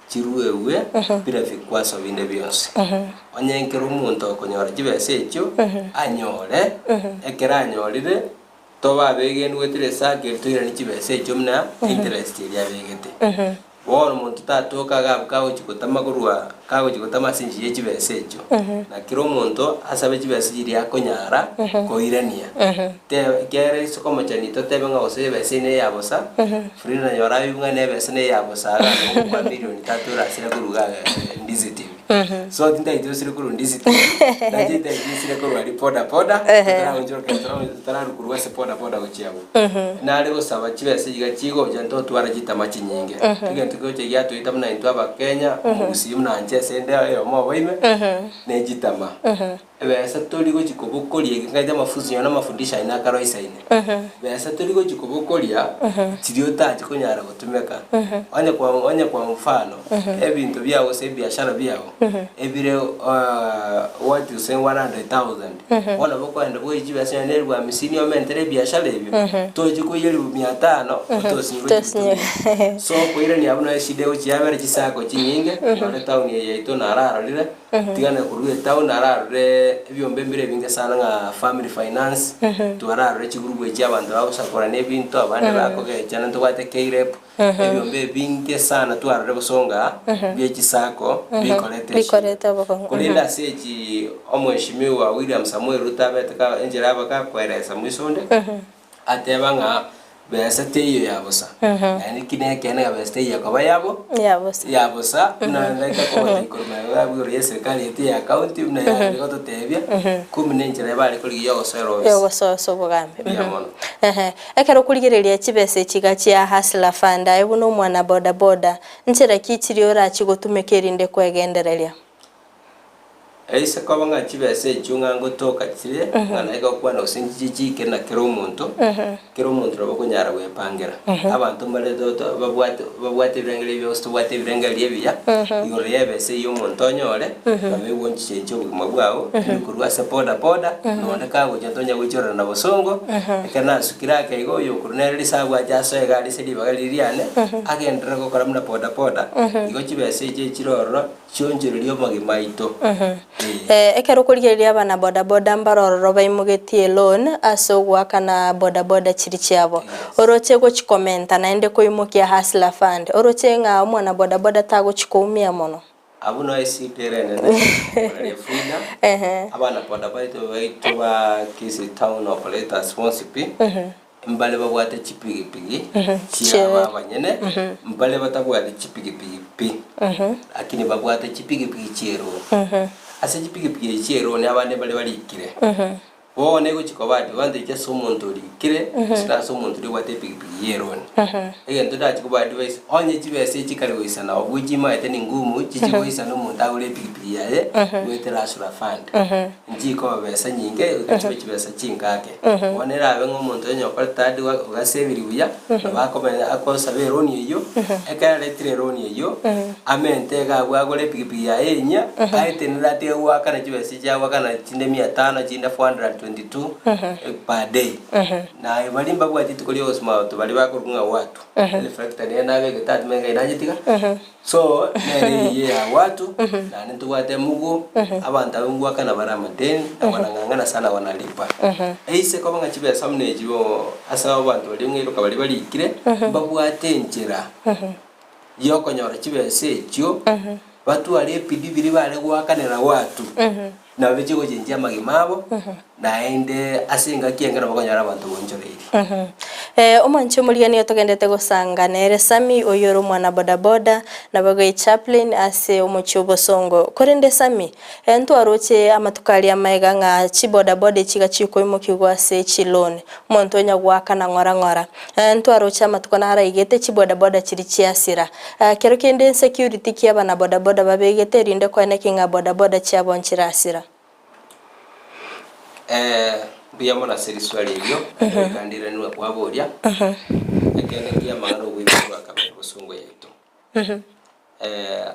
chiruegwe bila vikwaso binde bionsi. Onye nkere omonto okonyora chibesa echio, anyore, ekero anyorire, tobe abegenwa goetera esake eria toiranie chibesa echio buna interest eria abegete. Bono omonto tatoka iga abwo kagochia gotama korwa kagochia gotama ase enchera ye chibesa echio, na kera omonto asabe chibesa chiria akonyara koirania. Te kere ase okomochani totebe ng'a gose ebesa eye neya bosa, Frida nanyora abe ng'a na ebesa neya bosa iga nabo okwa milioni tatu orasire korwa iga Ndizi TV. So tintagete osire korwa Ndizi TV, nainche ntagete nsire korwa aria boda boda, totaraonchoka totararwa korwa ase boda boda gochia abwo. Nare gosaba chibesa iga chigocha ntotwara chitama chinyinge. Egento kegocha giatoita buna intwe abakenya, omogusii buna inche ase ende oyomo obo ime, ne chitama. Ebesa tori gochi kobokoria eke nkaete amafunso nonye na amafundisho aye nakaroisaine. Besa tori gochi kobokoria chiria otachi konyara gotumeka. Onye kwa onye kwa mfano, ebinto biago gose ebiashara biago, ebire what you say 100,000, bono bokoenda boiyi chibesa nonye na elfu hamsini omentere ebiashara ebio, tochi koiywa elfu mia tano, otosinye gochibitumia. So okoirania abwo naye eshida egochia yabera chisacco chinyinge, nonye etown eye yaito nararorire. Tigana korwa etown ararore ebiombe mbire ebinge sana ng'a family finance, twararore chigurubu echi abanto bagosakorana ebinto, abande bakogechana ntobwate KREP, ebiombe ebinge sana twarorire bosonga bie chisacco bikoreta eshida. Bikoreta obokong'u. Korende ase echi omweshimiwa William Samoei Ruto abete ka enchera abaka koeresa mwisonde, Ateba ng'a besa teiyo ya bosa, naende ki nekeene ng'a besa teiyo ekoba yabo Ya bosa. ya bosa, buna naika kogotebia korwa magega iga igoro ya eserikari yaito ya county buna yarenge gototebia, kumi na enchera bare korigia yogosoera obisi. Yogosoa obogambi. Mbuya mono. Ehe. Ekero okorigereria chibesa echi iga chia Hustler Fund aye buna omwana boda boda, nchera ki chiria orachi gotumeka erinde kwegendereria? Eise koba ng'a chibesa echio ng'a ngotoka chire, ng'a naye gokwana gose nchiche chiike na kera omonto, kera omonto nabo okonyara gwepangera. Abanto mbare to- to babwate babwate ebirengererio ebiya gose tobwate ebirengererio ebiya, igoro ya ebesa eyio omonto onyore, nabo egonchenchia obogima bwao, naende korwa ase boda boda, nonde kagocha ntonya goichorera na bosongo, ekero nasukire ake iga oyo okorwa nere risabu ache asoe iga arise ribaga riria riane, agenderere gokora buna boda boda, igo chibesa echio echire ororo. Chionchorerie omogima aito. Ee. Ekero okorigereria abana boda boda mbare ororo baimogetie eloan ase ogoakana boda boda chiri chiabo. Oroche gochikomenta naende koimokia hustler fund. Oroche ng'a omwana boda boda tagochi koumia mono. Abwo noo esida ere enene koraria Frida, abana boda baito baito ba Kisii town operators bonsi pi, Mbare babwate chipigipigi chiabo abanyene, mbare batabwati chipigipigi pi, lakini babwate chipigipigi chi'eroni. Ase chipigipigi echi chi'eroni abande mbare barikire. Bono egochi koba advantage ase omonto orikire gose na ase omonto oria obwate epigipigi y'eroni. Egento ndachi koba advise, onye chibesa echi chikare goisana obwo chimaete ni ngumu, chichi goisana omonto agore epigipigi yaye goetera Hustler Fund. Nchikoba besa nyinge, goika chibe chibesa chinkake. Bono erabe ng'a omonto onye okorete hard work ogasebiri buya, nabo akomenya akosaba eroni eyio, ekero aretire eroni eyio, amente iga abwo agore epikipiki yaye enyia, aetenere atige goakana chibesa echi agoakana chinde mia tano, chinde 425. 22 per day. Naye baria mbabwati rituko ria ogosimama abanto baria bakorokwa ng'a watu. Reflector nere nabegete atimanye ngai nanyetiga. So nere eyio ya watu, naende ntobwate emugo, abanto abwo ngoakana bare amadeni, na wanang'ang'ana sana wanalipa. Eise koba ng'a chibesa buna echi bo ase abanto baria ng'airoka baria barikire, mbabwate enchera yokonyora chibesa echio, batware ebidi biria bare goakanera watu, nabo chigochenchia amagima abo, naende ase engaki enge nabo okonyora abanto bonchoreirie. Omwanchi omorigia nigo togendete gosanga nere Sammy oyio ore omwana bodaboda, naboigo echaplain ase omochie obosongo. Korende Sammy, ntwaroche amatuko aria amaega ng'a chibodaboda echi iga chikoimokigwa ase chiloan, omonto onya goakana ng'ora ng'ora. Ntwaroche amatuko naraigete chibodaboda chiria chiasira. Kero kende insecurity ki abanabodaboda babegete erinde koeneki ng'a bodaboda chiabo nchirasira. Mbuya mono ase riswali erio, naende goika ndiranigwe kwaboria, ekeene ngi'amang'ana oboibori bwa kabere bosongo yaito.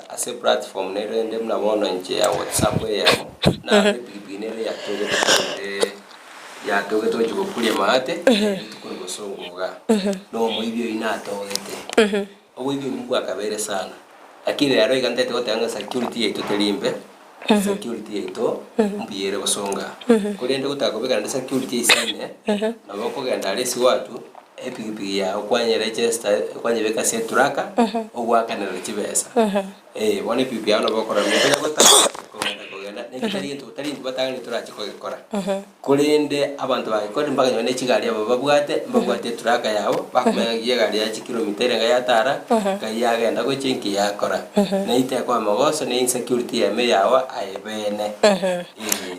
Ase eplatform nere ende buna bono inche ya WhatsApp eyemo, naro epikipiki nere yatogete korende yatogete gochia gokuria maate, rituko rigosongo iga, na omoibi oyio natogete. Oboibi obwo bwakabeire sana, lakini rero iga ntaete goteba ng'a security yaito teri mbe, security yaito mbuya ere gosonga. Korende gotaka kobeka naende security eisane, nabo okogenda aria esiwatu, epikipiki yago kwanyeregister kwanyebeka ase eturaka, ogoakanerera chibesa. Eh, bono epikipiki yago nabo okorora buna ekonya gotara, kogenda kogenda, na ekio tari gento tari intwe batang'ani torache kogekora. Korende abanto bagekorire mpaka nonye ne chigari abo babwate, mbabwate etraka yabo, bakomanya ng'a egari ya chikilomita ere iga yatara, ngai yagenda gochia inki yakora. Na itekwa amagoso na insecurity eyemo eyao aye bene. Ee.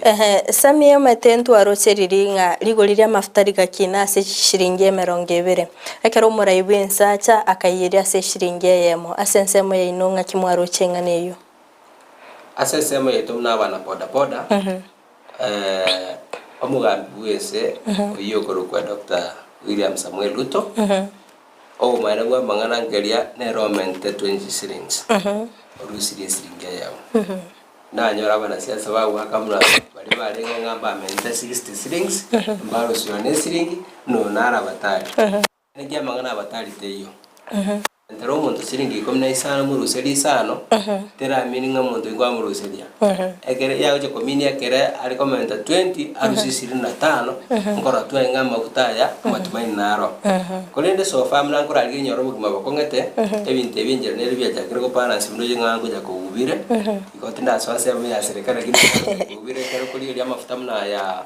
Ehe, Sammy omanyete ntwaroche riria ng'a rigori ri'amafuta rigakina ase chishiringi emerongo ebere, ekero omorai bw'ensacha akaiyeria ase eshiringi eyemo. Ase ensemo yaino ng'aki mwaroche eng'ana eyio? Ase ensemo yaito buna abana boda boda, Omogambi bw'ense oyio okorokwa Doctor William Samoei Ruto, obomaene bw'amang'ana nkeria nere omentete 20 shillings, orusirie esiringi eyemo. Nanyora abanasiasa bagoaka buna baria barenge ng'a mbamente 60 shillings, mbarusiwa na esiringi, noyo naro abatari. Naki amang'ana abatari teiyo. Entera omonto siringi ikomi na isano moruserie isano, teramini ng'a omonto oyio kwamoruseria. Ekere yagocha kominia ekere are komenta 20 arusie ishirini na tano, nkorora twaye ng'a amaguta aya amatumaini naro. Korende so far buna nkorarigereria nyore obogima bokong'ete, ebinto ebi enchera nere biachakire gobalance buna oye ng'a ngocha kogubire, igo tindasoa ensemo ya serikali lakini ngocha kogubire ekero okorigereria amafuta buna aya.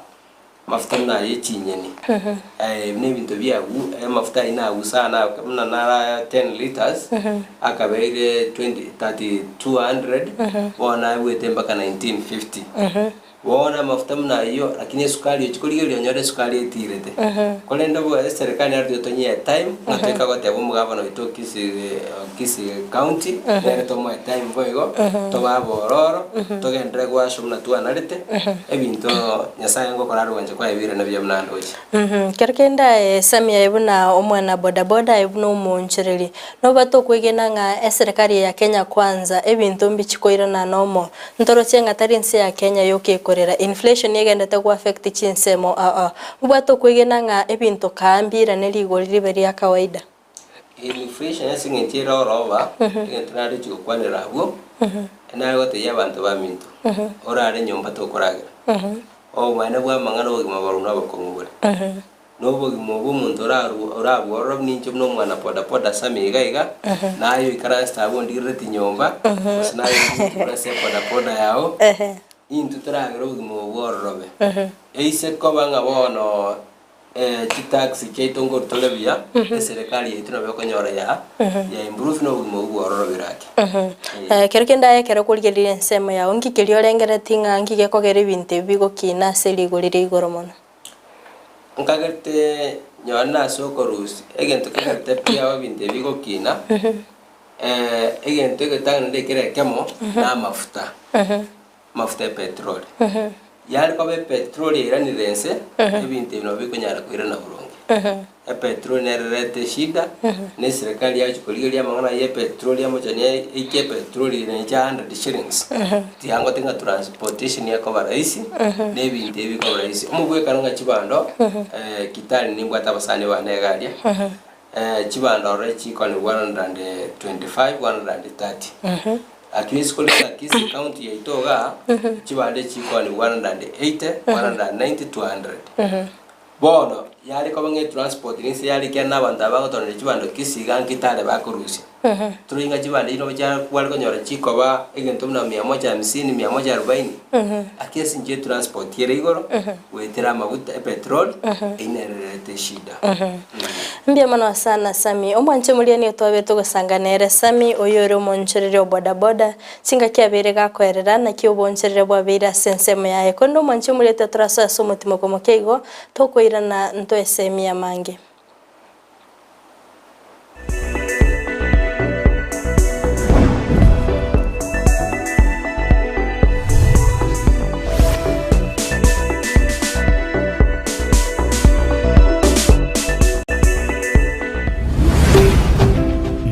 Amafuta buna aya echinyeni, ebi nebinto biagu, amafuta ayio nagu sana buna nara 10 litres, akabeire 20 3200, bono abuete mpaka 1950. Bono amafuta buna ayio, lakini esukari ochia korigereria onyore esukari etirete. Korende bo eserekari nero tiga tonyie time, ng'a toika goteba omogabana oito o Kisii Kisii county, nere tomoe time boigo, tobe abororo, togenderere goaswa buna twanarete, ebinto Nyasaye ngokora are gwancha kwaye birane buya buna ndoche. Kero kende aye Sammy aye buna omwana bodaboda aye buna omoonchoreri, nobwate okwegena ng'a eserekari eye ya Kenya Kwanza ebinto mbichi koirana nomo. Ntoroche ng'a tari ense ya Kenya yoka ekorera, inflation egendete go affect chinsemo ao ao. Mbwate okwegena ng'a ebinto kaa mbirane rigori ribe ria kawaida. Inflation ase eng'encho ere oroba, egento narochie gokwanera abwo, nare gotebia abanto baminto, orare nyomba tokoragera. Obomaene bwa amang'ana obogima bwarwa nobokong'u bore. Na obogima obwo omonto orarwe orabwororo buna inche buna omwana boda boda Sammy iga iga, naye oikaransete abwo ondigerereti nyomba, gose naye oigure ase eboda boda yao, intwe toragere obogima obo bwororobe. Eise koba ng'a bono chitax chiaito nkorutore buya, eserekari yaito nabo ekonyora ya ya improve na obogima obwo bwororobire ake. Ekero kende aye ekero okorigereria ensemo yao, nki keria orengereretie ng'a nki gekogera ebinto ebi bigokina ase rigori ria igoro mono? Nkagerete nonye nase okorusia egento kegerete pi aba ebinto ebi bigokina, egento egetang'ani rende kere ekemo, na amafuta, amafuta ya petroli. Yare koba epetroli yairanire ense, ebinto ebi nabo bikonyara koirana boronge. Epetroli nere erete eshida, na eserekari yagochia korigereria amang'ana ya epetroli amochani eike epetroli nainche a hundred shillings, tiangote ng'a transportation ekoba rahisi, na ebinto ebi bikoba rahisi. Omobwekano ng'a chibando, Kitale nimbwate abasani bane iga aria, chibando ororo chikoniwa 125, 130. At least kore ng'a Kisii county yaito igaa, chibando echikoniwa 180, 190, 200. Bono, yare koba ng'a etransport ninse yare ekiagera na abanto aba bagotoneria chibando Kisii iga Kitale bakorusia. Torori ng'a chibando echio nabo chia kware konyora chikoba egento buna mia moja hamsini, mia moja arubaini, lakini ase eng'encho etransport ere igoro, goetera amaguta epetroli, eyio nere erete eshida. Mbuya mono sana Sammy. Omwanche moria nigo twabete togosanga nere Sammy, oyio ore omonchoreri o bodaboda, Chingaki abeire gakoerera, naki obooncherere bwabeire ase ensemo yaye. Korende omwanchi omorete torasoe ase omotimoko moke igo, tokoirana ntoesemie amange.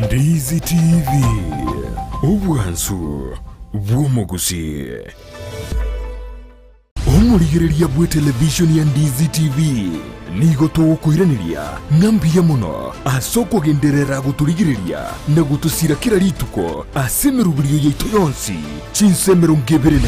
Ndizi TV. Obwansu bw'omogusii. Omorigereria bw'etelevishoni ya Ndizi TV nigo togokoiraneria ng'a mbuya mono ase okogenderera gotorigereria na gotosira kera rituko ase emeroberio yaito yonsi chinsa 24.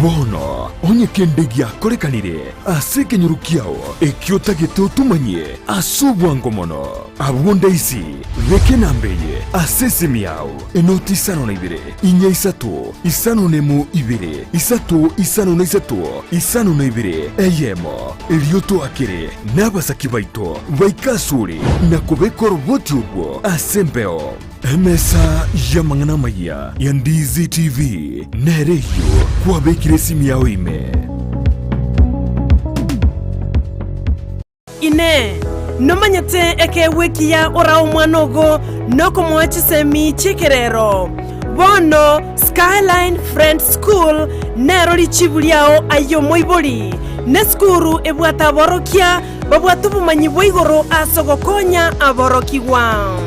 Bono onye kende giakorekanire ase ekenyoro kiao ekio otagete otomanyie ase obwango mono, abwo ndaisi beka enamba eye ase esimi yao. Enoti isano na ibere, inya isato, isano na emo ibere, isato isano na isato, isano na ibere, eyemo. Erio toakere nabasaki baito baike asore na kobeka oroboti orwo ase embeo. Emesa y'amang'ana amayia ya Ndizi TV nere eyio kwabekire esimi yao ime. Inee! Nomanyete ekeegwa ekiya orae omwana ogo nokomoa chisemi chi'ekerero? Bono Skyline Friends School nero richibu riao aye omoibori. Nesukuru ebwate aborokia babwate obomanyi bwa igoro ase ogokonya aborokigwa.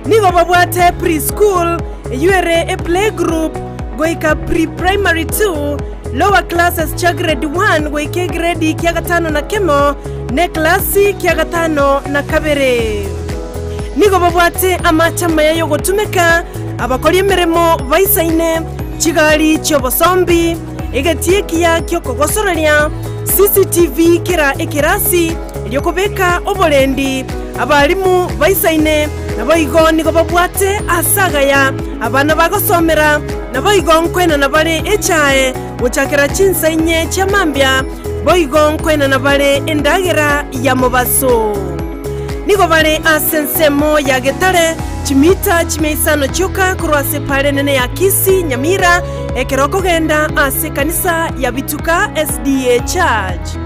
Nigo babwate pre-school eyio ere eplaygroup goika pre-primary 2, Lower classes chia grade 1 goika egredi kia gatano na kemo, na eklasi kia gatano na kabere. Nigo babwate amache amaya y'ogotumeka, abakori emeremo baisaine, chigari chi'obosombi, egetii ekiya ki'okogosoreria, CCTV kera ekerasi, erio kobeka oborendi, abalimu baisaine, naboigo nigo babwate aase agaya abana bagosomera, Naboigo nkoenana bare echae gochakera chinsa inye chia mambia, boigo nkoenana bare endagera ya mobaso. Nigo bare ase ensemo ya Getare, chimita chimia isano chioka korwa ase epaara enene ya Kisii, Nyamira, ekero okogenda ase ekanisa ya Bituka SDA Church.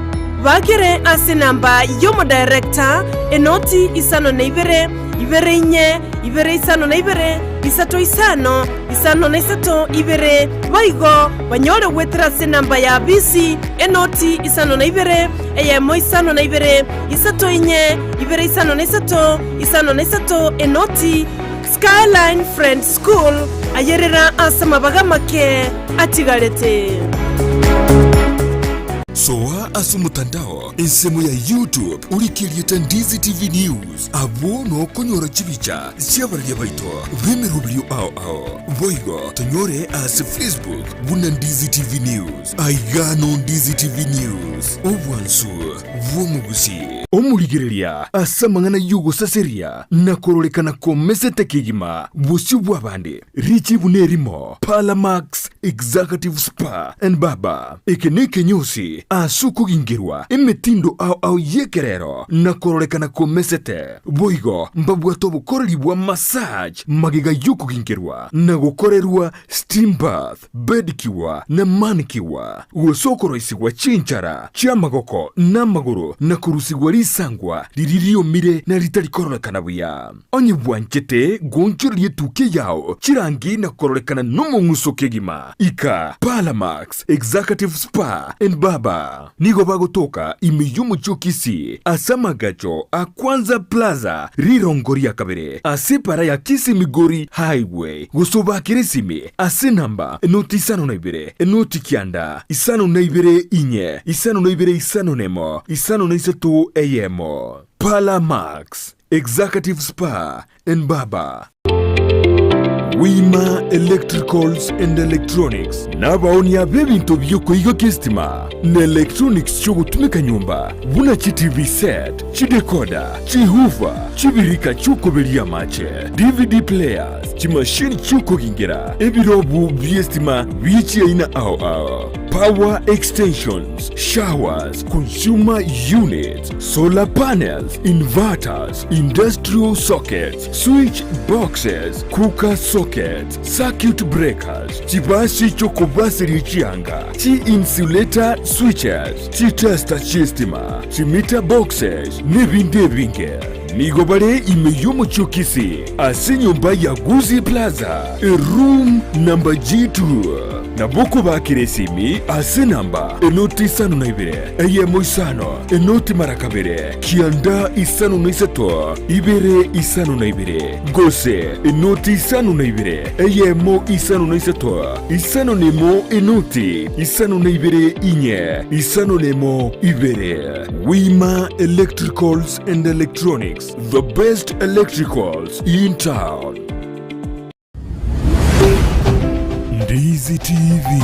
Bakere ase enamba y'omodirector, enoti isano na ibere, ibere inye, ibere isano na ibere, isato isano, isano na isato, ibere, boigo banyore goetera ase enamba ya bisi, enoti isano na ibere, eyemo isano na ibere, isato inye, ibere isano na isato, isano na isato, enoti. Skyline Friends School, ayerera ase amabaga amake atigarete. Soa ase omotandao ensemo ya YouTube orike erieta Ndizi TV News. Abwo nokonyora chibicha chi'abararia baito b'emeroberio ao ao. Boigo tonyore ase Facebook buna Ndizi TV News. Aiga no Ndizi TV News, obwansu bw'omogusi. Omorigereria ase amang'ana y'ogosaseria na kororekana komesete kegima bosio bw'abande, richibu nerimo, Parlamax Executive Spa and Barber. Eke nekenyosi ase okogingerwa emetindo ao ao y'ekerero na kororekana komesete. Boigo mbabwate obokoreri bwa massage magega y'okogingerwa na gokorerwa steam bath, pedicure na manicure, gose okoroisigwa chinchara chi'amagoko na amagoro na korusigwa risase. risangwa riria riomire na ritari kororekana buya. Onye bwanchete goonchoreria etukia yao chirangi na kororekana nomong'uso kegima, ika Palamax Executive Spa and Barber. Nigo bagotoka ime y'omochie o Kisii ase amagacho a Kwanza Plaza rirongo ria kabere ase epara ya Kisii Migori Highway gose obakere esimi ase enamba enoti 52 enoti 9 52 4 52 51 53 1. Palamax Executive Spa and Barber. Wima Electricals and Electronics nabaonia b'ebinto bi'okoigokia esitima na electronics chi'ogotumeka nyomba buna chi TV set, chidecoder, chihoofer, chibirika chi'okoberia amache, DVD players, chimashini chi'okogingera, ebirobu bi'esitima bie chiaina ao ao, power extensions, showers, consumer units, solar panels, inverters, industrial sockets, switch boxes, cooker sockets, circuit breakers, chibasi chi'okobaseria chianga, chi-insulator switches, chitester chi'estima, chimeter boxes, nebinde ebinge. Nigo bare ime y'omochie o Kisii ase enyomba ya Gusii Plaza, eroom number G2. Nabo okobakera esimi ase enamba enoti 52 eyemo isano enoti mara kabere kianda 53 ibere 52 gose enoti 52 eyemo 53 51 enoti 52 inye 51 ibere. Wima Electricals and Electronics, the best electricals in town. Ndizi TV,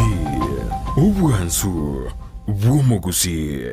obwansu bw'omogusii.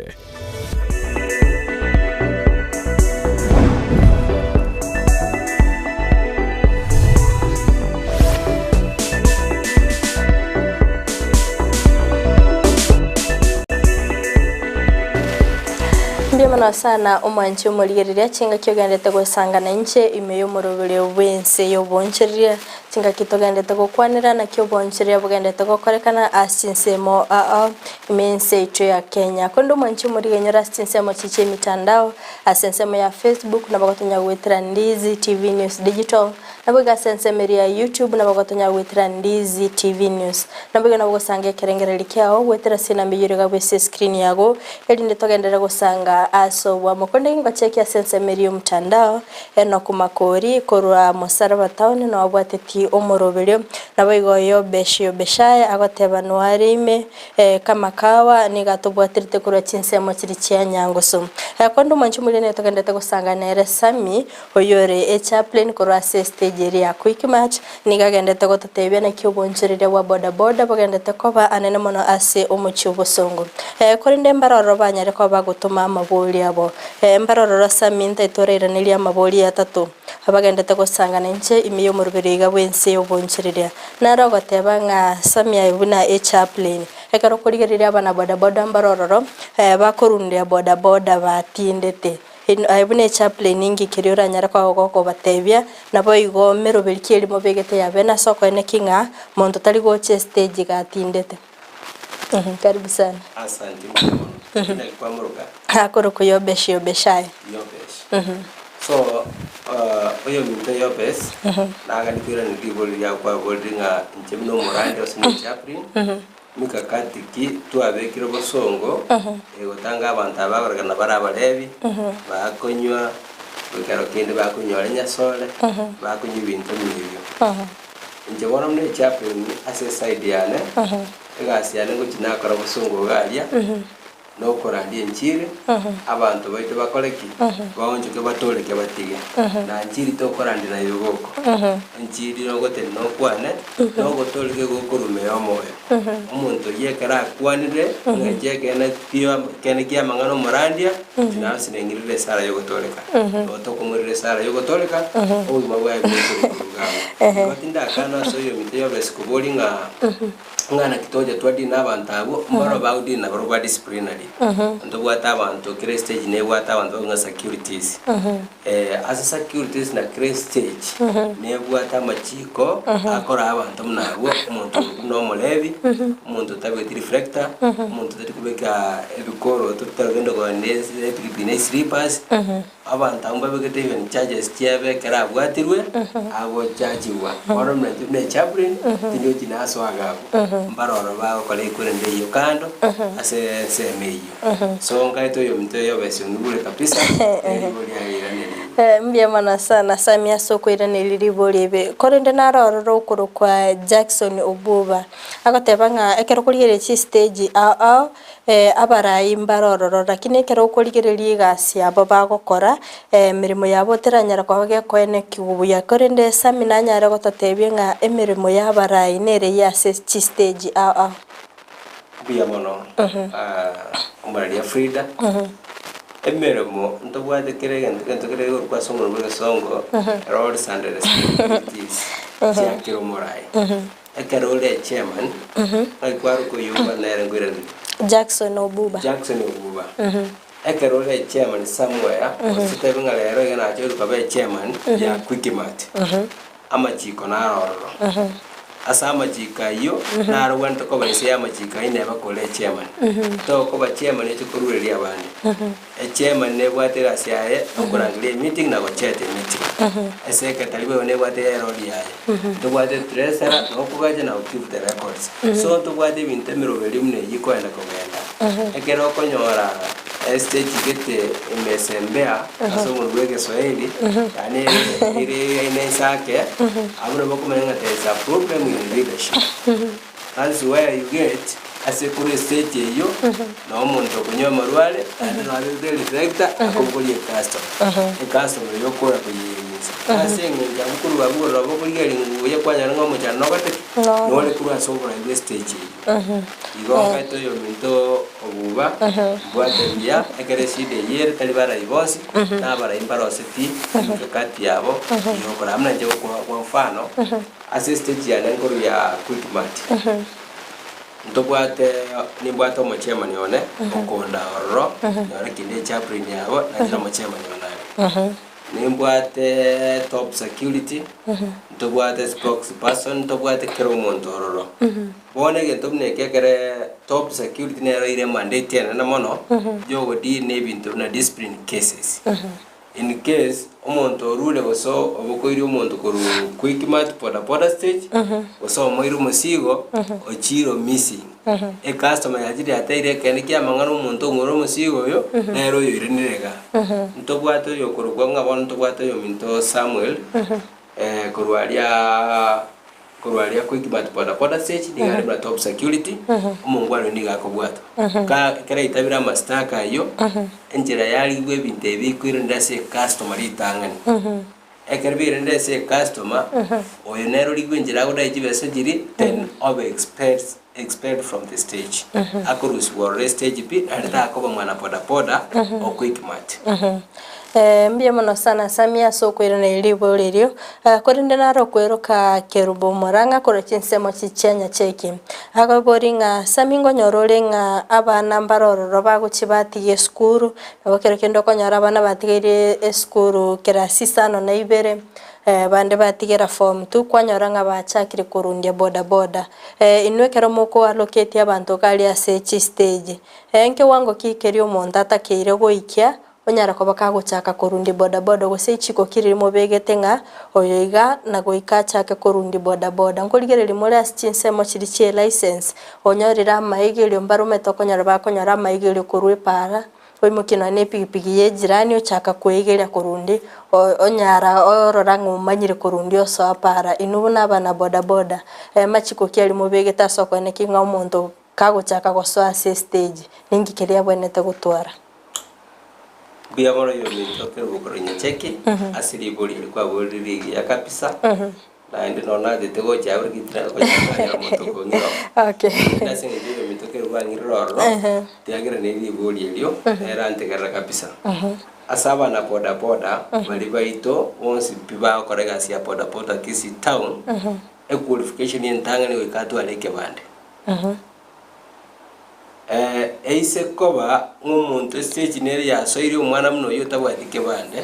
Mbuya mono sana omwanchi omorigereria chingaki ogenderete gosangana inche ime y'omoroberi bw'ense y'obonchereria. Chingaki togenderete gokwanera naki obonchereria bogenderete gokorekana ase chinsemo ao ime y'ense yaito ya Kenya. Korende omwanchi omorigenyore ase chinsemo chiria chi'emitandao ase ensemo ya Facebook nabo gotonya goetera Ndizi TV News Digital, Naboigo ase ensemo eria ya YouTube nabo gotonya goetera Ndizi TV News. Naboigo nabo gosanga ekerengererio kiao goetera ase enamba eyio ere iga ase escreen yago, erinde togenderere gosanga ase oboamo. Korende ingochekia ase ensemo eria y'omotandao, Enock Makori korwa Mosaraba Town noabwatetie omoroberio. Naboigo Yobesh Yobeshaya agoteba noare ime Kamakawa nigo atobwaterete korwa chinsemo chiria chia Nyangusu. Korende omwanchi omoria nigo togenderete gosanga nere Sammy Oyore echaplain korwa ase estage eria ya Quickmart nigo agendete gototebia naki obonchoreria bwa bodaboda bogendete koba anene mono ase omochie obosongo. Korende mbarororo banyare koba bagotoma amabori abo. Mbarororo Sammy ntaete orairanerie amabori atato abagendete gosangana inche ime y'omoroberi oiga bw'ense y'obonchoreria. Naro ogoteba ng'a Sammy aye buna echaplain ekero okorigereria abana bodaboda mbarororo bakorundia bodaboda batindete. Aye buna echaplain inki keria oranyare koba gokobatebia, naboigo meroberi ki eria mobegete yabe nase okoeneki ng'a monto tari gocha estage iga atindete. Karibu sana. Asante mbuya mono. Naki kwamoroka? Akorokwa Yobesh Yobeshai. Yobesh. So, oyominto Yobesh, nagani koirania rigori riago kwaborire ng'a inche buna omorandi ase omochaplain, Mikakati ki twabekire bosongo egotanga abanto aba bagorekana bare abarebi, bakonywa, ekero kende bakonywa nyasore, bakonywa ebinto buna ebio. Inche bono buna echaplain ase eside yane, egasi yane ngochia nakora bosongo iga aria, nokorandia enchiri, abanto baito bakore ki? Baonchoke batoreke batige. Na nchiri tokorandia naye boko. Enchiri nogotenena okwane, nogotoreka egokorumia omoyo. Omonto oyio ekero akwanire, eng'encho ekeene kio ekeene kia amang'ana omorandia, inche naro neng'irire esara yogotoreka. Igo tokomorera esara yogotoreka, obogima bwaye bogocha gokorwa iga abwo. Igo tindakana ase oyominto yobesi kobori ng'a. Ng'a naki togocha twadeal na abanto abwo, mbaro bagodeal nabarobwo ba disciplinary. Ntobwate abanto kera estage nebwate abanto bakong'a securities. Ase securities na kera estage, nebwate amachiko akoraa abanto buna abwo, omonto oyo buna omorebi, omonto otabegeti reflector, omonto otari kobeka ebikoroto bitarogende kogenda epikipiki na eslippers. Abanto abwo mbabegete even charges chiabe ekero abwatirwe, agochachigwa. Bono buna intwe buna echaplain, tindochi nasoa iga abwo. Mbare oro bagokora equipment eyio kando, ase ensemo eyio. So nkaete oyominto oyo obese onigure kabisa, eribori airanerie. Mbuya mono sana Sammy ase okoiraneria ribori ebe. Korende naro ororo okorokwa Jackson Obuba, agoteba ng'a ekero okorigereria chistage ao ao, Abarai mbare ororo, lakini ekero okorigereria egasi yabo bagokora, emeremo yabo teranyara koba gekoenekigwa buya. Korende Sammy nanyare gototebia ng'a emeremo y'abarai nere eye ase chistage ao ao. Mbuya mono omoreri Frida, emeremo ntobwate kera egento gento kere igoro ase omorero bwa egesongo, roles and responsibilities chia kera omorai. Ekero ore echairman, ng'ai kwaroka oyio nere nkoiraneria? Jackson Obuba. Jackson Obuba. Ekero ore echairman somewhere, gose tebe ng'a rero iga nachoire koba echairman ya Quickmart, amachiko naro ororo. Ase amachiko ayio, naro obwenerete koba inse ya amachiko ayio neba kore echairman. Tokoba chairman oche korureria abande. Echairman nebwate egasi yaye okorangeria emeeting na gochair emeeting. Esecretary boigo nebwate erori yaye. Ntobwate treasurer na okogacha na gokeep the records. So ntobwate ebinto emeroberi buna eyio ekoenda kogenda. Ekero okonyora estage gete emesembea ase omonwa bwa egeswahili yaani ere ere inse ake, abwo nabo okomanya ng'a there is a problem in leadership. That's where you get ase korwa estage eyio noo omonto okonywa amarwa are naende noo abegete reflector akobogoria ecustomer. Ecustomer eyio okora koyeyemisa. Ase eng'encho abwo korwa abwo korwa nabo okorigereria ng'u buya kwanyora ng'a omochando nogoteki nore korwa ase oborai bwa estage eyio. Igo omanyete oyominto obuba mbwate buya ekero eshida eyio ere tari barai bonsi na abarai mbaroseti emikakati yabo yokora. Buna inche gokoa kwa mfano. Ase estage yane nkoru ya Quickmart, ntobwate nimbwate omochairman one okonda ororo, nyore kinde echaplain yabo nache na omochairman one are. Nimbwate top security, ntobwate spokesperson, ntobwate kera omonto ororo. Bono egento buna eke ekere top security nero ere emandate enene mono, yogodeal na ebinto buna discipline cases. In case omonto orure gose obokoirie omonto korwa Quickmart boda boda stage gose omoire omosigo ochire missing ecustomer yachire yateire ekeene kia amang'ana omonto ong'ore omosigo oyo nere oyoiranire igaa. Ntobwate oyokorokwa ng'a bono ntobwate oyominto Samuel korwa aria Korwa aria Quickmart boda boda stage nigo are buna top security, omongwana oyio nigo akobwatwa. Ka ekero aitabire amashtaka ayio, enchera yarigwe ebinto ebi bikoiranera ase ecustomer ritang'ani. Ekero biairanire ase ecustomer, oyo nere origwe enchera agodae chibesa chiria, then obe expelled expelled from the stage. Akorusigwa ororo estage pi, naende takoba mwana boda boda o Quickmart. Mbuya mono sana Sammy ase okoiraneria ribori erio. Korende naro okweroka Kerubo Murang'a korwa chinsemo chia Nyacheki. Akobori ng'a Sammy nkonyora ore ng'a abana mbare ororo bagochia batiga esukuru, nabo kero kende okonyora abana batigaire esukuru kerasi isano na ibere, bande batigera form two, kwanyora ng'a bachakire korundia bodaboda. Inwe ekero mokoaloketie abanto iga aria ase chistage, nkewango ki keria omonto atakeire goikia Onyare koba kagochaka korundia bodaboda gose ichiko ki riria mobegete ng'a oyo iga na goika achake korundia bodaboda. Nkorigereria more ase chinsemo chiria chie license, onyorire amaigerio mbaromete okonyora bakonyora amaigerio korwa epaara, oimokie nonya na epigipigi ye ejirani ochaka koegeria korundia, onyara orora ng'a omanyire korundia osoa paara. Inwe buna abana bodaboda, machiko ki aria mobegete ase okoenekia ng'a omonto kagochaka gosoa ase estage, ninki keria abwenerete gotwara? Mbuya mono yominto Kerubo korwa Nyacheki ase ribori eri kwaborire rigiya kabisa naende nonya nachete gocha abwo rigiya tinare konya omonto okong'ira oo. Okay. Naende ase eng'encho yominto Kerubo ang'irire ororo tiagera nere ribori erio nere antegerera kabisa. Ase abana boda boda baria baito bonsi pi bagokora egasi ya boda boda Kisii town, equalification entang'ani goika atware ekebande. Eise koba ng'a omonto estage nere yasoire omwana buna oyio otabwati kebande,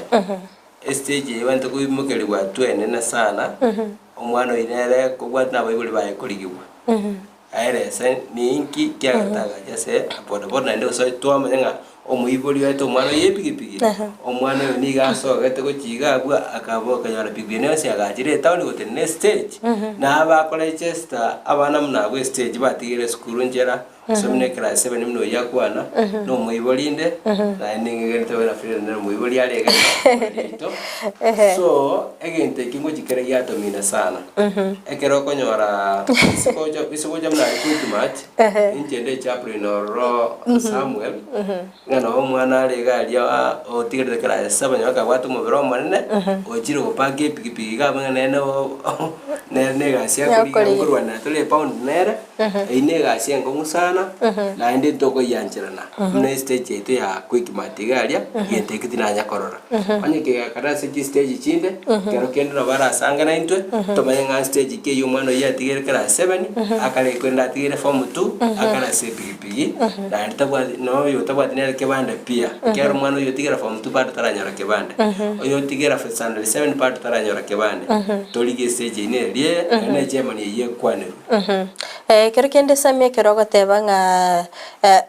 estage eye ebwenerete koimokerigwa hatua enene sana, omwana oyio nere kobwati na abaibori baye korigigwa. Aerese ninki kiagerete agacha ase bodaboda naende gose twamanya ng'a omoibori oete omwana oye epigipigi, omwana oyo nigo asogete gochia iga abwo akaba okonyora pikipiki ende yonsi agachire etown gotenena estage, na abakorechesta abana buna abwo estage batigire esukuru nchera, gose buna eclass seven buna oyio akwana, na omoibori inde, naende ning'egenete buna Frida nere omoibori are iga iga So, egento ekio ngochia kere giatomina sana. Ekero okonyora ase gocha ase gocha buna aria Quickmart, inche nde echaplain ororo Samuel, ng'a nabo omwana are iga aria otigerete class saba onye kabwate omobere omonene, ochire gopaka epikipiki iga abwo ng'a nere no nere na egasi akorigia Yakorigia. nkorwanera tore epound nere, eyio na egasi enkong'u sana, naende ntokoyiancherana, buna estage yaito ya Quickmart iga aria, egento ekio tinanya korora. Onye kegakara ase chistage chinde, ekero kende nabo arasange naintwe, tomanye ng'a stage ki eyio omwana oyio atigere class seven, akare korende atigere form two, akare ase epigipigi, naende tabwati na oyo otabwati nere kebande pia, ekiagera omwana oyio otigera form two bado taranyora kebande, oyo otigera standard seven bado taranyora kebande, torigie estage eyio neria eye, naende echairman eyio ekwanerwe. Ekero kende Sammy ekero ogoteba ng'a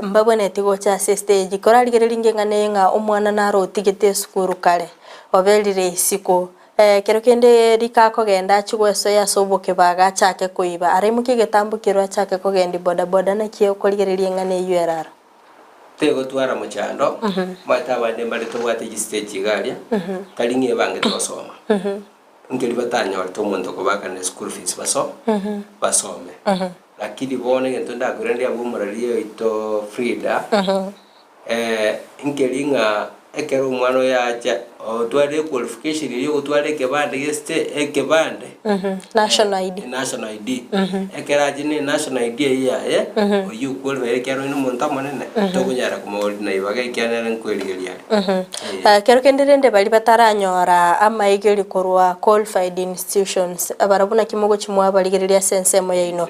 mbabwenereti gocha ase estage, korarigereria ringe ng'a neye ng'a omwana naro otigete esukuru kare, oberire isiko, ekero kende rika akogenda achie goesoa ase obokebago achake koiba, araimokie egetambo kerwe achake kogendia bodaboda naki okorigereria eng'ana eywo ere aro? Tegotwara mochando, omanyete abande mbare tobwate chistage iga aria, tari ng'a ebangete gosoma. Nkeri batanyorete omonto okobaakanera school fees baso basome. Lakini bono egento ndakoiranerie abwo omorari oito Frida, nkeri ng'a ekero omwana oyo acha otwarire equalification eria ogotwara ekebande geste ekebande National ID. national ID. Ekero achire na enational ID eyio yaye, oyio oqualified ekiagera oyio na omonto omonene, tokonyara komogorera na ibaga ekiagera nere nkwerigeria are. Ekero kende rende baria bataranyora amaegeri korwa qualified institutions, barabwo naki mogochia mwabarigereria ase ensemo yaino.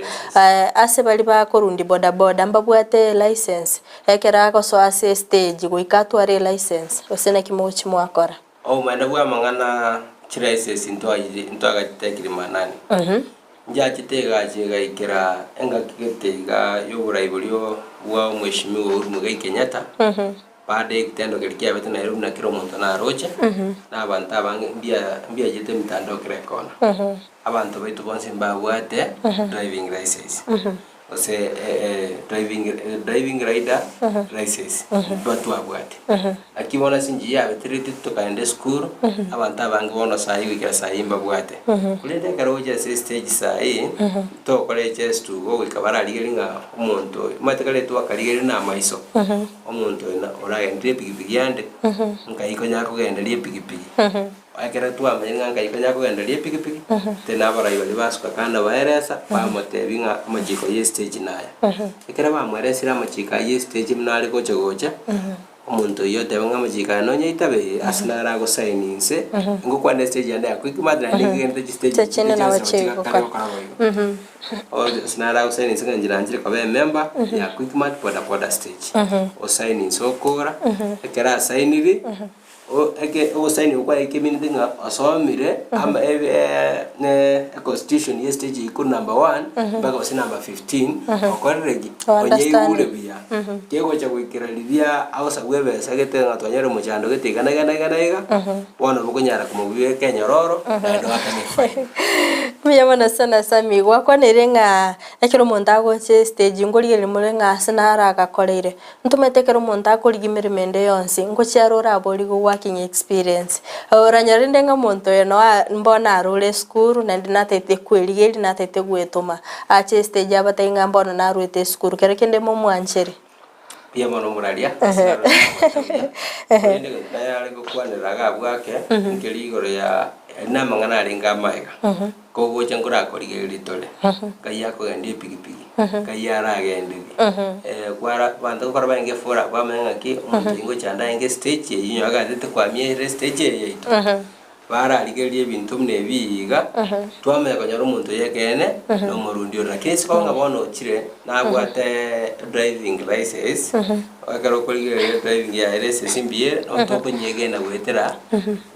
Ase baria bakorundi bodaboda mbabwate elicense, ekero agosoa ase estage goika atware elicense, gose naki mogochia mwakora? Obomaene bw'amang'ana chilicense ntwagachitekire manani. Nchiachete egasi egaikera engaki gete iga y'oborai boria bwa omweshimiwa Uhuru Muigai Kenyatta. Baada y'egetendo keria kiabete Nairobi na kera omonto naroche, na abanto abange mbia mbiachete emitandao kera ekona. Abanto baito bonsi mbabwate driving licence, gose driving driving rider licence mbatwabwate. Naki bono ase enchera yabeterereti tokaenda esukuru, abanto abange bono saii goikera saii mbabwate. Korende ekero ogochia ase estage saii, togokora echestugo goika bararigereria ng'a omonto oyo, omanyete kare twakarigereria na amaiso. Omonto oyo na oragenderie epigipigi ande, nkai konya kogenderia epigipigi. Ekero twamanyire ng'a nkai konya kogenderia epigipigi, tena abarai baria basuka kando baeresa, bamotebia ng'a amachiko ya estage naya. Ekero bamweresire amachiko aywo ya estage buna are gocha gocha, omonto oyio oteba ng'a amachiko aya nonye aitabeire, ase naro agosaini inse, ngokwana estage yande ya quickmart naende nkegenderete chistage Chinde chinde nabo chionsi nabo chigokora. chigakare gokora boigo. Ase naro agosaini inse ng'a inche nanchire koba emember ya Quickmart boda boda stage. Osaini inse okora, ekero asainiri, o- eke ogosaini okwo kwaye ekemineti ng'a osomire ama ebe econstitution ya estage eywo korwa number one mpaka gose number 15, okorire ki? Onyeigure Understanding. buya. Kegocha goikera riria agosabwa ebesa gete ng'a twanyora omochando gete iga na iga na iga na iga, bono bokonyara komobeka enyororo naende oakane efaini. Mbuya mono sana Sammy, gwakwanire ng'a ekero omonto agocha estage nkorigereria more ng'a ase naro agakoreire. Ntomanyete ekero omonto akorigia emeremo ende yonsi, ngochia are oraborigwe working experience. Oranyore rende ng'a omonto oyo noa mbono arure esukuru naende natagete kwerigeria natagete gwetoma, ache estage abatebie ng'a mbono naruete esukuru, kero kende momwanchere. Mbuya mono omoraria, ase narorire omogote buya. Korende egento nayare gokwanera iga abwo ake, nkeri igoro ya aria na amang'ana arenge amaega, kogocha nkorakorigereria tore, nkai akogendia epigipigi, nkai aragenderie, kwara abanto nkokora barenge efora bamanya ng'aki, omonto oyio ngochanda arenge estage eyio onye agatete kwamia ere estage eye yaito. Bararigereria ebinto buna ebi iga, twamanya konyora omonto oyo ekeene na omorundi ore. Lakini isiko ng'a bono ochire nabwate driving license, ekero okorigereria driving yaye license mbuya ere, nabo tokonyegena goetera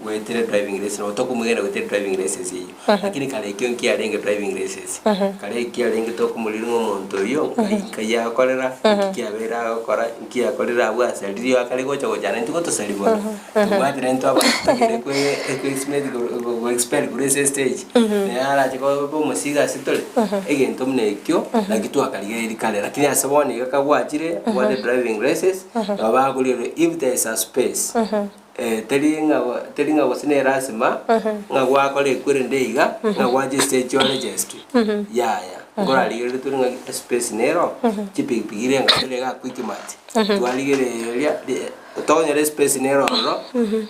goetera driving license, nabo tokomwegena goetera driving license eyio. Lakini kare ekio nkiarenge driving license, kare ekiarenge tokomoriria ng'a omonto oyio nkai nkai akorera, nki kiabeire agokora, nki akorire abwo asaririe akare gocha gocha naintwe gotosaria bono. Tobwatire intwe abanto totagete koexpel korwa ase estage, naye arache koba omosigo ase tore, egento buna ekio, naki twakarigereiri kare. Lakini ase bono iga kagwachire, obwate driving license, nabo bakorigereria if there is a space, teri ng'a teri ng'a gose ne lasima, ng'a gwakora ekwerende iga, ng'a gwacha estage oregestwe, yaya. Nkorarigereria tore ng'a espace nero, chipikipiki irenga tore iga quickmart, twarigereria. Otonyore espace nere ororo,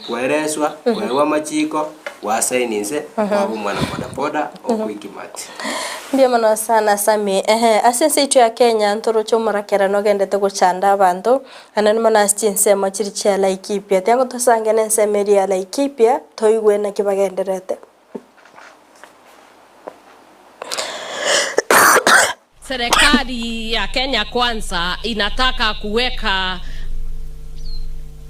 kwereswa, koegwa amachiko, gwasaini inse, kwaba omwana bodaboda o Quickmart. Mbuya mono sana Sammy. Ehe, ase ense yaito ya Kenya ntoroche omorakera nogendete gochanda abanto, naende mono ase chinsemo chiri chia Laikipia. Tiango tosange na ensemo eria ya Laikipia, toigwe naki bagendererete. Serikali ya Kenya Kwanza inataka kuweka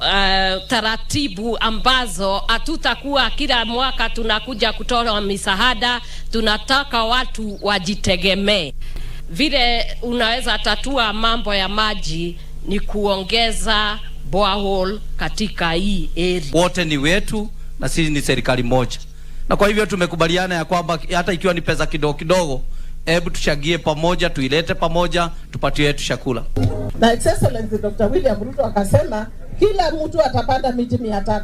uh, taratibu ambazo hatutakuwa kila mwaka tunakuja kutoa misaada. Tunataka watu wajitegemee. Vile unaweza tatua mambo ya maji ni kuongeza borehole katika hii area. Wote ni wetu na sisi ni serikali moja, na kwa hivyo tumekubaliana ya kwamba hata ikiwa ni pesa kidogo kidogo, hebu tuchagie pamoja, tuilete pamoja, tupatie yetu chakula. Na His Excellency Dr. William Ruto akasema kila mtu atapanda miti 300.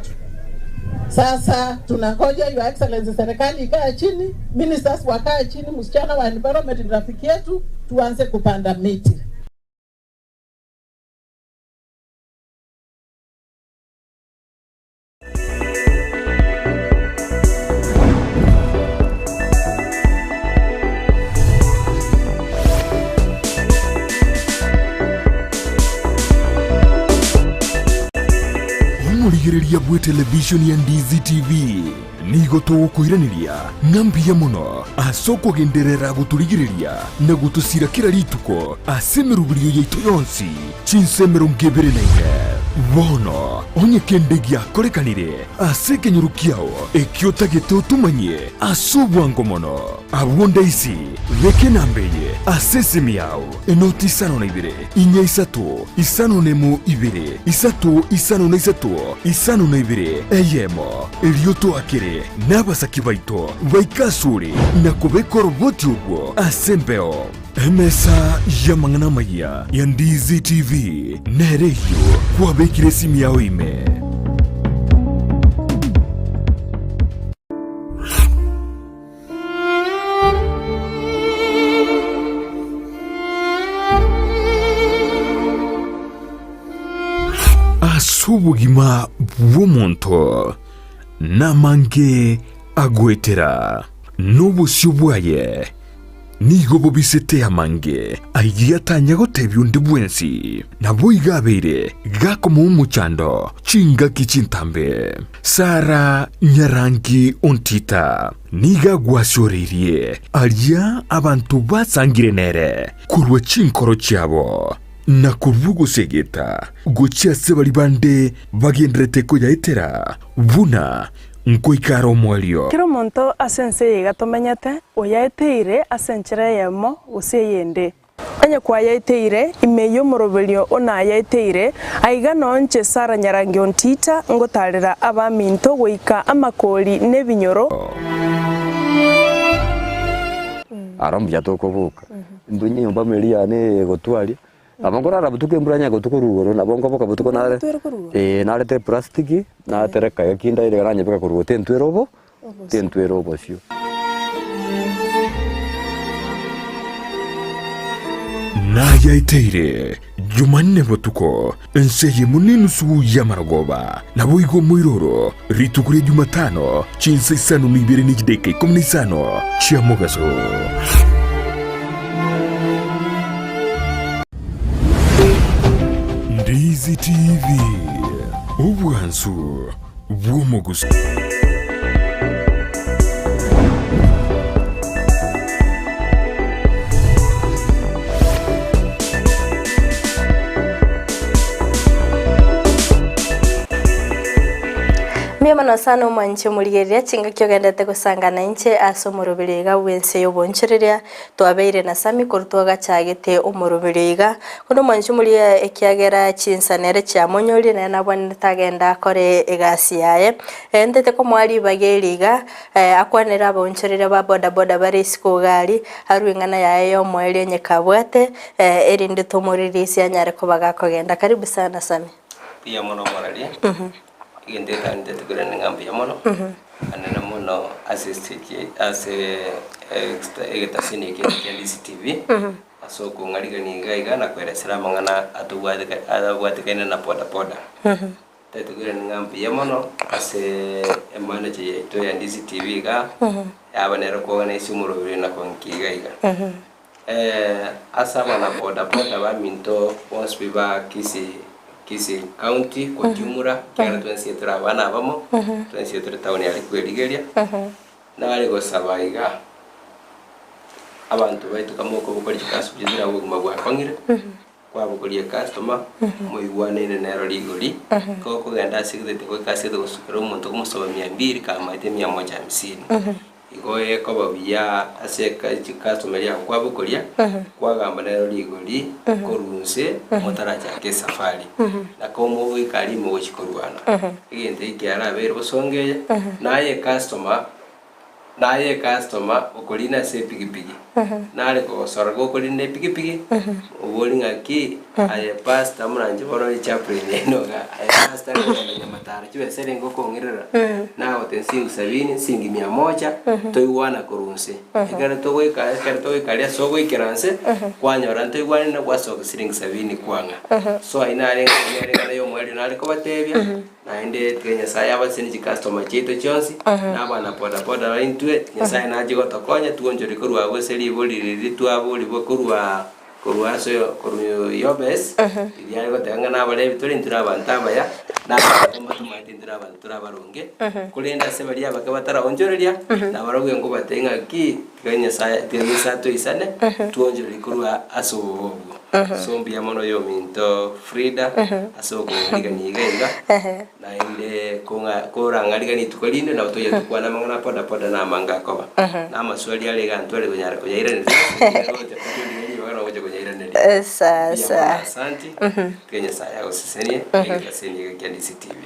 Sasa tunangoja Your Excellency, serikali ikae chini, ministers wakae chini, msichana wa environment ni rafiki yetu, tuanze kupanda miti. Omorigereria bw'etelevishoni ya Ndizi TV nigo togokoiraneria ng'a mbuya mono ase okogenderera gotorigereria na gotosira kera rituko ase emeroberio yaito yonsi chinsa 24. Bono onye kende giakorekanire ase ekenyoro kiao ekio otagete otomanye ase obwango mono, abwo ndaisi beka enamba eye ase esimi yao, enoti 52 4 3 5 1 2 3 5 3 5 1, erio toakere nabasaki baito baike asore na kobeka oroboti orwo ase embeo. Emesa y'amang'ana amayia ya Ndizi TV nere eyio kwabekire esimi yao ime. Ase obogima bw'omonto namange agoetera, na obosio bwaye nigo bobisete amange ayio atanya gotebia onde bwensi. Naboigo abeire gakomoa omochando chingaki chintambe. Sara nyarangi ontita nigo agwasioreirie aria abanto basangire nere korwa chinkoro chiabo, na korwa ogosegeta gochia ase baria bande bagenderete koyaetera buna nkoika are omoerio. Kera omonto ase ense eye iga tomenyete, oyaeteire ase enchera eyemo gose eyende. Onye kwayaeteire, ime y'omoroberio o nayaeteire, aiga noo inche Sara Nyarangi Ontita ngotarera abaminto goika amakori nebinyoro. Aro mbuya tokoboka, intwe nyomba meri yane eye egotwaria, nabo nkorara botuko embura onye egotwa korwa igoro, nabo nkoboka botuko nare eh narete eplastic, natereka ekinda ere iga nanyebeka korwa igoro tentwera obo tentwera obosio. Nayaeteire Jumanne botuko, ense eyemo nenusu y'amarogoba, naboigo omoiroro, rituko ria Jumatano, chinsa isano na ibere ne chidaeka 15 chia mogaso. Ndizi TV, obwansu bw'omoguso. Mono sana omwanchi omorigereria chingaki ogendete gosangana inche ase omoroberi iga bw'ense y'obonchoreria twabeire na Sammy korwa twagachagete omoroberi iga. Korende omwanchi omorigereria ekiagera chinsa nere chiamonyorie nere nabwanete agende akore egasi yaye. Ntete komoa ribaga eri iga akwanere abaonchoreria ba bodaboda bare isiko iga aria, arue eng'ana yaye y'omoerio onye kabwate erinde tomoririsie anyare koba gakogenda. Karibu sana Sammy. Mbuya mono omoraria, egento etanetete korende ng'a mbuya mono, anene mono ase estage ase egetasini eke kia DCTV, ase okong'arigania iga iga na koeresera amang'ana atobwateka abwatekaine na bodaboda. Tari korende ng'a mbuya mono ase emanager yaito ya DCTV igaa, yaba nere koorganize omoroberi na kong'ika iga iga. Ase abana boda boda baminto bonsi pi ba Kisii, Kisii county kwa jumla, ekiagera twensi tore abana abamo, twensi tore town aria kwerigeria, nare gosaba iga, abanto baito kama okobokoria chikasi buya buna obogima bwakong'ire, kwabokoria ecustomer, moigwanaine nero rigori, gokogenda ase egete goika ase egete gosukera omonto okomosaba mia mbili kamaete mia moja hamsini. Igo ekoba buya ase chikastoma eria nkwabokoria, kwagamba nero rigori korwa inse motarachaka esafari, na komogoika aria mogochia korwana. Egento eke kiarabeire bosongo eye, naye ecustomer, naye ecustomer okorina ase epigipigi, nare kogosora gokorina epigipigi, obori ng'aki aye pastor buna inche bono echaplain yaino igaa, aye pastor nkogenda nyamataro chibesa ere ngokong'irera, Nagote nsingi sabini, nsingi mia moja, toigwana korwa inse. Ekero togoika ekero togoika aria ase ogoikera nse, kwanyora ntoigwanire gwasoka siringi sabini kwang'a. So ayio narenge nere eng'ana ya omoerio nare kobatebia, naende tiga Nyasaye abasesenie chicustomer chiaito chionsi, na abana boda boda baintwe, Nyasaye nache gotokonya twonchore korwa abwo ase ribori riria twaborigwe korwa Korwa ase korwa Yobesi, riria are goteba ng'a nabarebi tore intwe nabanto abaya, na abanto mbatomanyete intwe nabanto tore abaronge, korende ase baria abake bataraonchoreria, nabarabwo nkobatebia ng'aki, tiga Nyasaye tiga Nyasaye atoisane, twonchorerie korwa ase obobe obwo. So mbuya mono oyominto Frida, ase okong'arigania iga iga, Naende kong'a korang'ariganie rituko rinde, nabo toyia tokwane amang'ana a boda boda na amange akoba. Na amaswali are iga ntware konyara koyairaneria, ase ogocha gochia ribaga na ogocha koyairaneria. Sawa Mbuya mono, sawa. asanti, tiga Nyasaye agosesenie, egetaseni eke kia DCTV.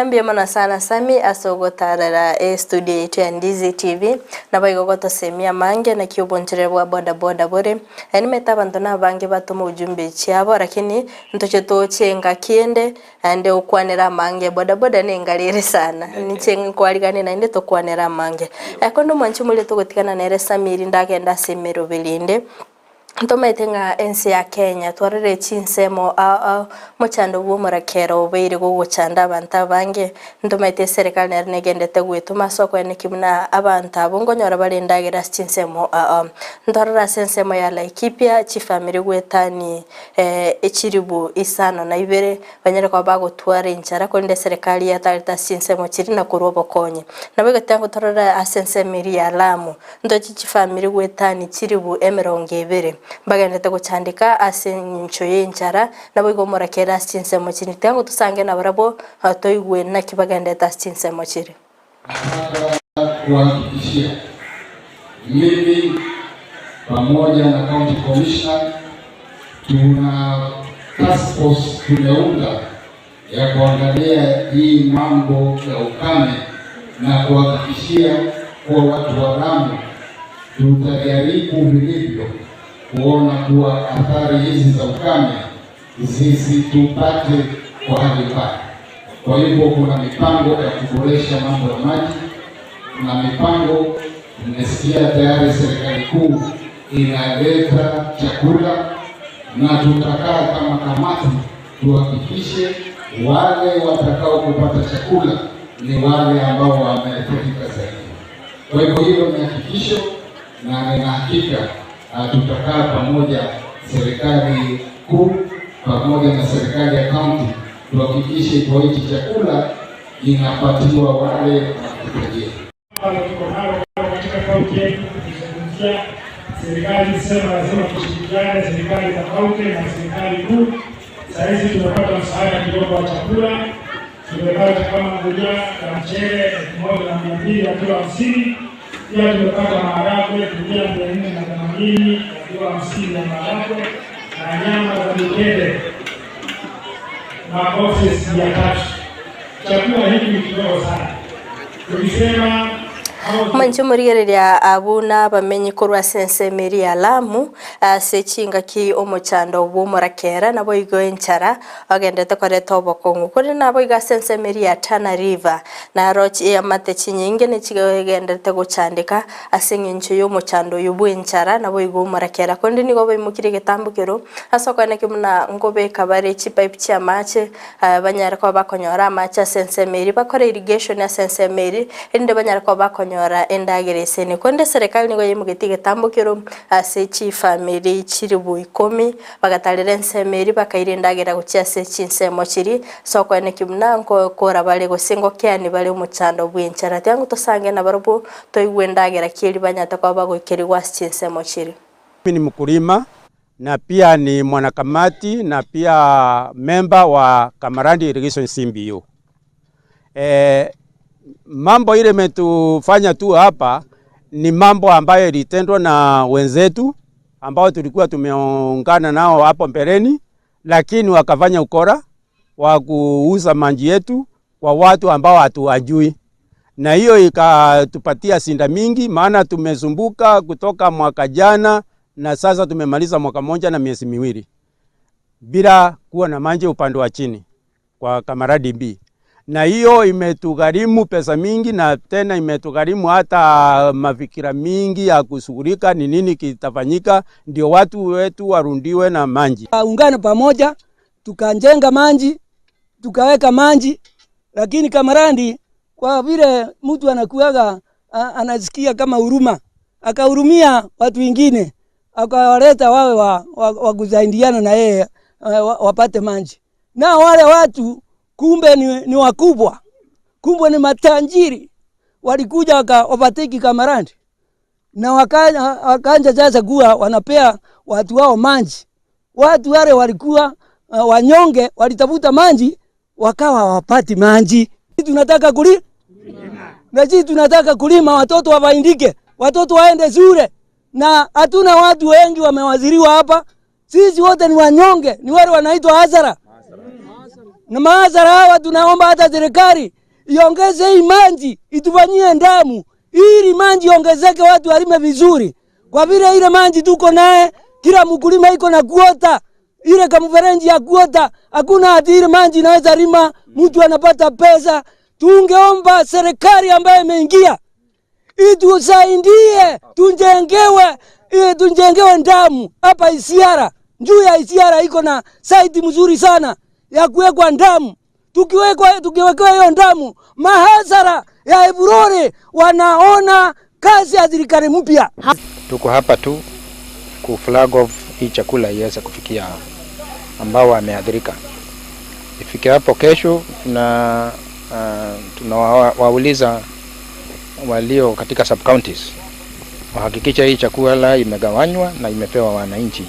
Mbuya mono sana Sammy ase ogotarera estudio yaito ya Ndizi TV, naboigo gotosemia amange naki obonchoreri bwa boda boda bore. Nimanyete abanto nabange batoma ujumbe chiabo lakini ntoche toche engaki ende Naende gokwanera amange, bodaboda nengari ere sana, ninche nkwariganie naende tokwanere amange. Korende omwanchi omoria togotigana nere Samiri ndagende ase emeroberi ende, ntomaete ng'a ense ya Kenya twarorire chinsemo ao ao, omochando bw'omorakera obeire gogochanda abanto abange, ntomaete eserekari nere negendete gwetoma ase okoenekia buna abanto abwo nkonyora bare endagera ase chinsemo ao ao. Ntorore ase ensemo ya Laikipia, chifamiri gwetani. echilifu isano na ibere, banyare koba bagotwara enchara, korende eserekari yatarete ase chinsemo chiria na korua obokonyi. Naboigo tiango torore ase ensemo eria ya Lamu, ntoche chifamiri goetania chilifu emerongo ebere, mbagenderete gochandeka ase engencho y'enchara, naboigo omorakera ase chinsemo chiria. Tiango tosange nabarabwo, toigwe naki bagenderete ase chinsemo chiria. Nataka kuhakikishia mimi pamoja na county commissioner tuna task force tumeunda ya kuangalia hii mambo ya ukame na kuhakikishia kuwa watu wa Lamu tutajaribu vilivyo kuona kuwa athari hizi za ukame zisitupate kwa hali mbaya. Kwa hivyo kuna mipango ya kuboresha mambo ya maji, kuna mipango mmesikia tayari serikali kuu inaleta chakula, na tutakaa kama kamati tuhakikishe wale watakao kupata chakula ni wale ambao wameathirika zaidi. Kwa hivyo hilo ni hakikisho na nina hakika tutakaa pamoja serikali kuu pamoja na serikali ya kaunti tuhakikishe kwa hichi chakula inapatiwa wale wanahitajia. Ambalo tuko nalo katika kaunti yetu, tukizungumzia serikali sema lazima tushirikiane, serikali za kaunti na serikali kuu. Saa hizi tumepata msaada kidogo wa chakula. Tumepata kama gunia ya mchele 1200 ya kilo 50. Pia tumepata maharagwe gunia 480 ya kilo 50 ya maharagwe na nyama za mikebe na boxes 300. Chakula hiki ni kidogo sana. Tukisema Omonche omorigereria abwo nabamenyi korwa ase ensemo eria ya Lamu, ase chingaki omochando bw'omorakera, naboigo enchara ogendete koreta obokong'u. Korende naboigo ase ensemo eria ya Tana River, naro chiamate chinyinge nichigenderete gochandeka ase eng'encho y'omochando oyo bw'enchara naboigo omorakera. Korende nigo baimokirie egetambo kero ase okoenekia buna nkobeka bare chipipe chi'amache banyare koba bakonyora amache ase ensemo eria, bakore irrigation ase ensemo eria, erinde banyare koba bakonyora endagera eseni. Korende eserekari nigo yaimogetie egetambo kero ase chifamiri chilifu ikomi, bagatarera ensemo eria bakaira endagera gochia ase chinsemo chiria, ase okoenekia buna nkokora bare gose ngokeani bare omochando bw'enchara. Tiga ng'o tosange nabarobwo toigwe endagera ki eria banyarete koba bagoikerigwa ase chinsemo chiria. Mimi ni mkulima na pia ni mwanakamati na pia member wa Kamarandi Irrigation CBO. E, mambo ile imetufanya tu hapa ni mambo ambayo ilitendwa na wenzetu ambao tulikuwa tumeungana nao hapo mbeleni, lakini wakafanya ukora wa kuuza maji yetu kwa watu ambao hatuwajui, na hiyo ikatupatia sinda mingi, maana tumezumbuka kutoka mwaka jana na sasa tumemaliza mwaka moja na miezi miwili bila kuwa na maji upande wa chini kwa Kamaradi B, na hiyo imetugharimu pesa mingi, na tena imetugharimu hata mafikira mingi ya kushughulika ni nini kitafanyika ndio watu wetu warundiwe na maji. Ungana pamoja tukajenga manji tukaweka manji, lakini Kamarandi kwa vile mtu anakuaga anasikia kama huruma, akahurumia watu wengine akawaleta wawe wa, wa, wa kusaidiana na yeye wapate manji, na wale watu kumbe ni, ni wakubwa, kumbe ni matajiri, walikuja waka overtake Kamarandi na wakaanja wakaanja sasa kuwa wanapea watu wao manji. Watu wale walikuwa wanyonge, walitafuta manji wakawa hawapati manji. Tunataka kuli na sisi tunataka kulima, watoto wafaidike, watoto waende shule, na hatuna watu wengi wamewaziriwa hapa. Sisi wote ni wanyonge, ni wale wanaitwa hasara na maasara hawa. Tunaomba hata serikali iongeze hii manji, itufanyie ndamu ili manji iongezeke, watu walime vizuri, kwa vile ile manji tuko naye, kila mkulima iko na kuota ile kamferenji ya kuota, hakuna ati ile manji inaweza lima mtu anapata pesa. Tungeomba serikali ambayo imeingia itusaidie, tujengewe tujengewe ndamu hapa Isiara. Juu ya Isiara iko na site mzuri sana ya kuwekwa ndamu. Tukiwekwa tukiwekewa hiyo ndamu, mahasara ya Evurore wanaona kazi ya serikali mpya. Tuko hapa tu ku flag off hii chakula iweze kufikia ambao wameathirika. Ifike hapo kesho, tuna tunawauliza walio katika sub counties wahakikisha hii chakula imegawanywa na imepewa wananchi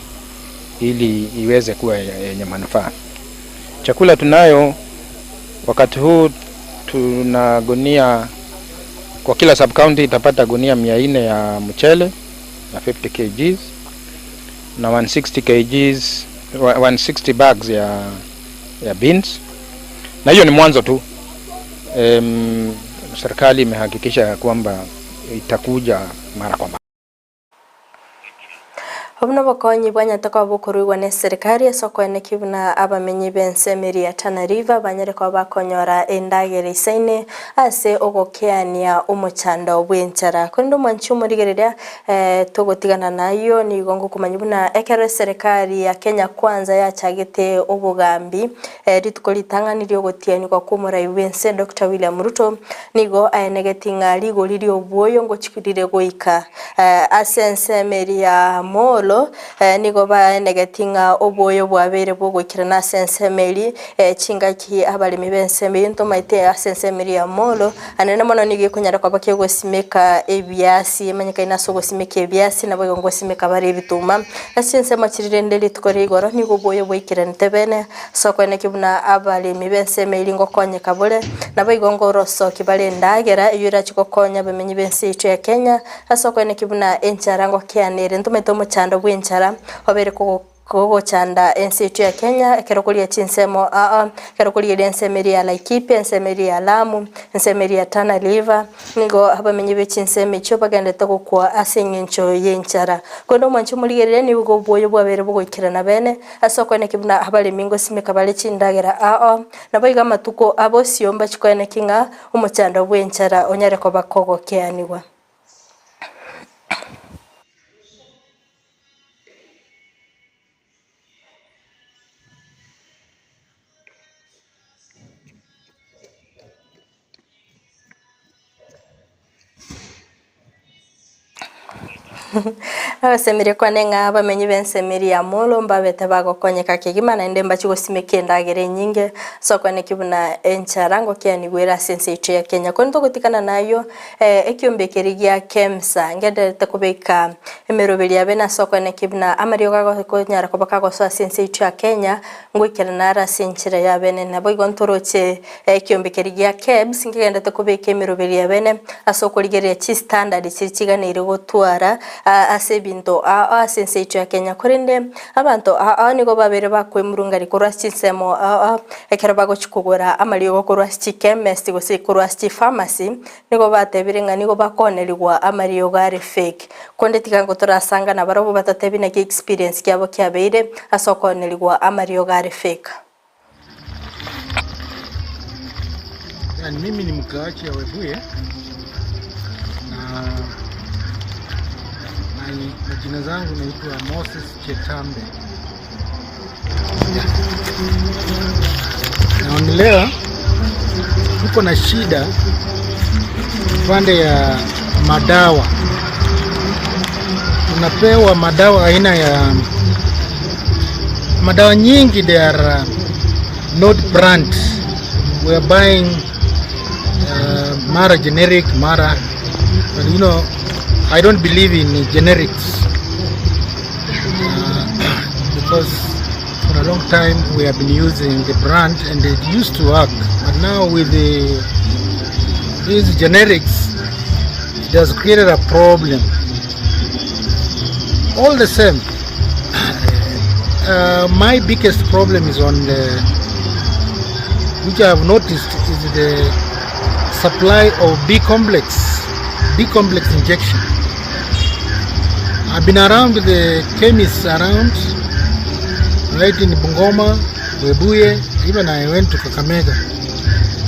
ili iweze kuwa yenye manufaa. Chakula tunayo wakati huu, tuna gunia kwa kila sub county itapata gunia 400 ya mchele na 50 kgs na 160 kgs 160 bags ya, ya beans, na hiyo ni mwanzo tu. Serikali imehakikisha kwamba itakuja mara kwa mara. Obo nobokonyi bwanyete koba bokoruigwa na eserikari ase okoenekia buna abamenyi b'ensemo eria ya Tana River banyare koba bakonyora endagera isaine ase ogokeania omochando bw'enchara. Korende omwanchi omorigereria togotigana nayio nigo ngokomanya buna ekero eserikari ya Kenya Kwanza yachagete obogambi rituko ritang'ani riogotianigwa kwa omorai bw'ense Dr. William Ruto nigo aenegeti ng'a rigori rioboyo ngochikurire goika ase ensemo eria ya Molo. Molo nigo baenegeti ng'a oboyo bwabeire bogoikerana ase ensemo eria chingaki abaremi b'ensemo eyio ntomaete ase ensemo eria ya Molo anene mono nigo ekonyara koba kegosimeka ebiasi emanyekaine ase ogosimeka ebiasi naboigo ngosimeka bare ebituma. Ase chinsemo chiria rende rituko ria igoro nigo oboyo bwaikeranete bene ase okoenekia buna abaremi b'ensemo eria ngokonyeka bore naboigo ngorosokia bare endagera eyio erachie gokonya abamenyi b'ense yaito ya Kenya Ase okoenekia buna enchara ngokeanere, ntomete omochando bw'enchara obeire kogochanda ense yaito ya Kenya, ekero koria chinsemo aa, ekero korigereria ensemo eria ya Laikipia, ensemo eria ya Lamu, ensemo eria ya Tana River, nigo abamenyi be chinsemo echio bagenderete gokwa ase eng'encho y'enchara. Korende omwanchi omorigereria nigo obwoyo bwabeire bogoikerana bene, ase okoenekia buna abaremi ngosimeka bare chindagera ao, naboigo amatuko abosio mbachikoenekia ng'a Omochando bw'enchara onyare koba kogokeanigwa. Abasemeria kwane ng'a abamenyi b'ensemo eria ya Molo mbabete bagokonyeka kegima naende mbachie gosimeka endagera enyinge ase okwaneki buna enchara ngokianigwa ere ase ense yaito ya Kenya. Korende togotikana nayio ekiombe keria gia KEMSA ngendererete kobeka emeroberi yabe nase okwaneki buna amariogo agokonyara koba kagosoa ase ense yaito ya Kenya Ngoikerana are ase enchera y'abene, naboigo ntoroche ekiombe keria gia KEBS nkegenderete kobeka emeroberi y'abene ase okorigereria chistandard chiria chiganeire gotwara ase ebinto ao ase ense yaito ya Kenya. Korende abanto ao nigo babeire bakoemurungania korwa ase chinsemo ao ekero bagochia kogora amariogo korwa ase chikemist gose korwa ase chipharmacy, Nigo batebire ng'a nigo bakoonerigwa amariogo are fake. Konde tiga ngotorasanga nabarobwo batatebi naki experience kiabo kiabeire ase okoonerigwa amariogo are fake. Yani mimi ni mkaaji ya Webuye na, na, na jina zangu naitwa Moses Chetambe. Naonelea tuko na shida upande ya madawa. Tunapewa madawa aina ya madawa nyingi, they are not brand. We are buying mara generic mara, but you know I don't believe in generics because for a long time we have been using the brand and it used to work, but now with the these generics it has created a problem. All the same, my biggest problem is on the, which I have noticed is the supply of B complex, B complex injection. I've been around the chemists around, right in Bungoma, Webuye, even I went to Kakamega.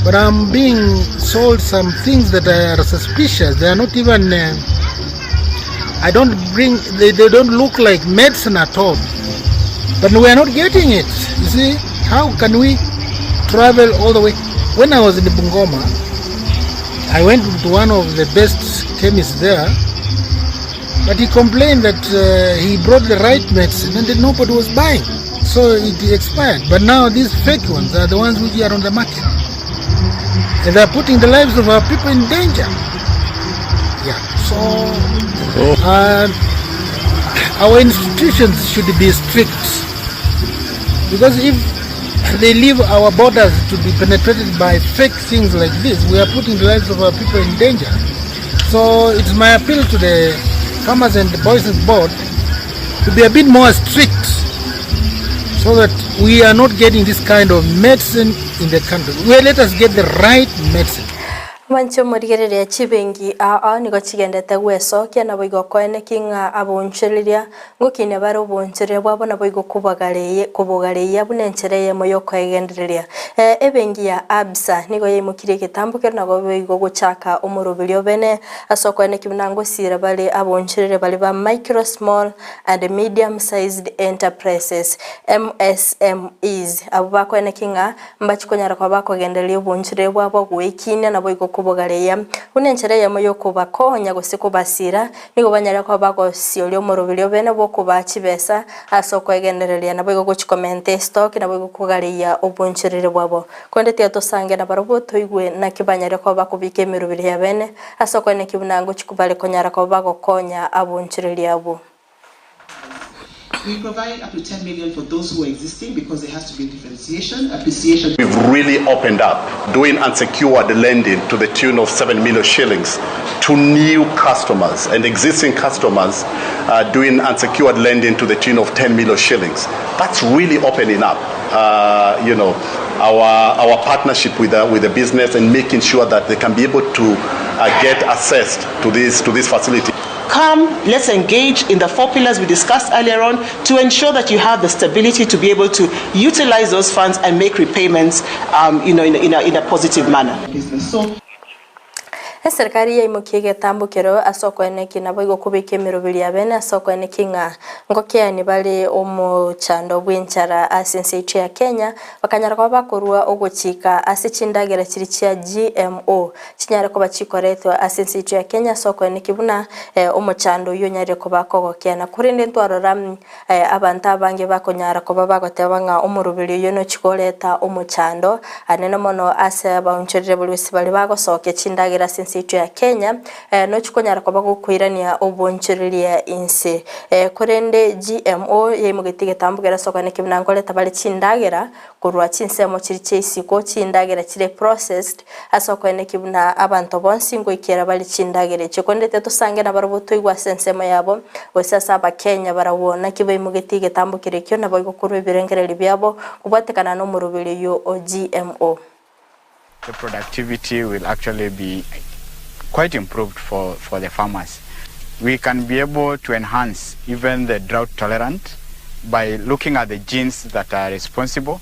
But I'm being sold some things that are suspicious. They are not even, I don't bring, they, they don't look like medicine at all. But we are not getting it. You see, how can we travel all the way? When I was in Bungoma, I went to one of the best chemists there, but he complained that he brought the right medicine and that nobody was buying. So it expired. But now these fake ones are the ones which are on the market. And they are putting the lives of our people in danger. Yeah. So our institutions should be strict. Because if they leave our borders to be penetrated by fake things like this, we are putting the lives of our people in danger. So it's my appeal to the Farmers and the Poisons Board to be a bit more strict so that we are not getting this kind of medicine in the country. Well, let us get the right medicine. Abanche omorigereria chibengi ao nigo chigendete gwesokia, naboigo koeneki ng'a abonchoreria ngokinia bare obonchoreria bwabo naboigo kobogareia buna enchera eyemo y'okoegendereria. Ebengi ya Absa nigo yaimokirie egetambo keria naboigo gochaka omoroberio obene ase okoeneki buna ngosiira bare abonchoreria baria ba Micro, Small and Medium Sized Enterprises, MSMEs, abwo bakoeneki ng'a Mbachie konyara koba bakogendereria obonchoreri bwabo goekinia naboigo kobogareia. Buna enchera eyemo y'okobakonya gose kobasiira, nigo banyare koba bagosioria omoroberi obene bw'okobaa chibesa ase okoegendereria, naboigo gochikomenta estoki, naboigo kogareia obonchoreri bwabo. Korende tiga tosange nabarabwo toigwe naki banyare koba bakobika emeroberi y'abene ase okoenekia buna ngochia bare konyara koba bagokonya abonchoreri abwo. We provide up to 10 million for those who are existing because there has to be differentiation, appreciation. We've really opened up doing unsecured lending to the tune of 7 million shillings to new customers and existing customers uh, doing unsecured lending to the tune of 10 million shillings. That's really opening up, uh, you know, our, our partnership with the, with the business and making sure that they can be able to uh, get access to this, to this facility. Come, let's engage in the four pillars we discussed earlier on to ensure that you have the stability to be able to utilize those funds and make repayments um, you know, in, in, a, in a positive manner. So, Eserikari yaimokia egetambo kereo ase okoenekia naboigo kobeka emeroberi y'abene ase okoenekia ng'a ngokeani bare omochando bw'enchara ase ense yaito ya Kenya, bakanyara koba bakorua ogochika ase chindagera chiria chia GMO chinyare koba chikoretwa ase ense yaito ya Kenya ase okoenekia buna omochando oyio onyarire koba kogokeana. Korende ntwarora abanto abange bakonyara koba bagoteba ng'a omoroberi oyio nochia koreta omochando anene mono ase abaonchorire baria gose baria bagosokia chindagera ase ense yaito ya Kenya, nochia konyara koba gokoirania obonchoreria inse. Korende GMO yaimogetie egetambo keria ase okoenekia buna nkoreta bare chindagera Korwa chinsemo chiria chia isiko chindagera chire processed, ase okoenekia buna abanto bonsi ngoikera bare chindagera echio. Korende tetosange nabarabwo toigwe ase ensemo yabo, gose ase Abakenya barabwo naki baimogetie egetambo keria ekio naboigo korwa ebirengererio biabo kobwatekana nomoroberi oyio o GMO. The productivity will actually be quite improved for, for the farmers. We can be able to enhance even the drought tolerant by looking at the genes that are responsible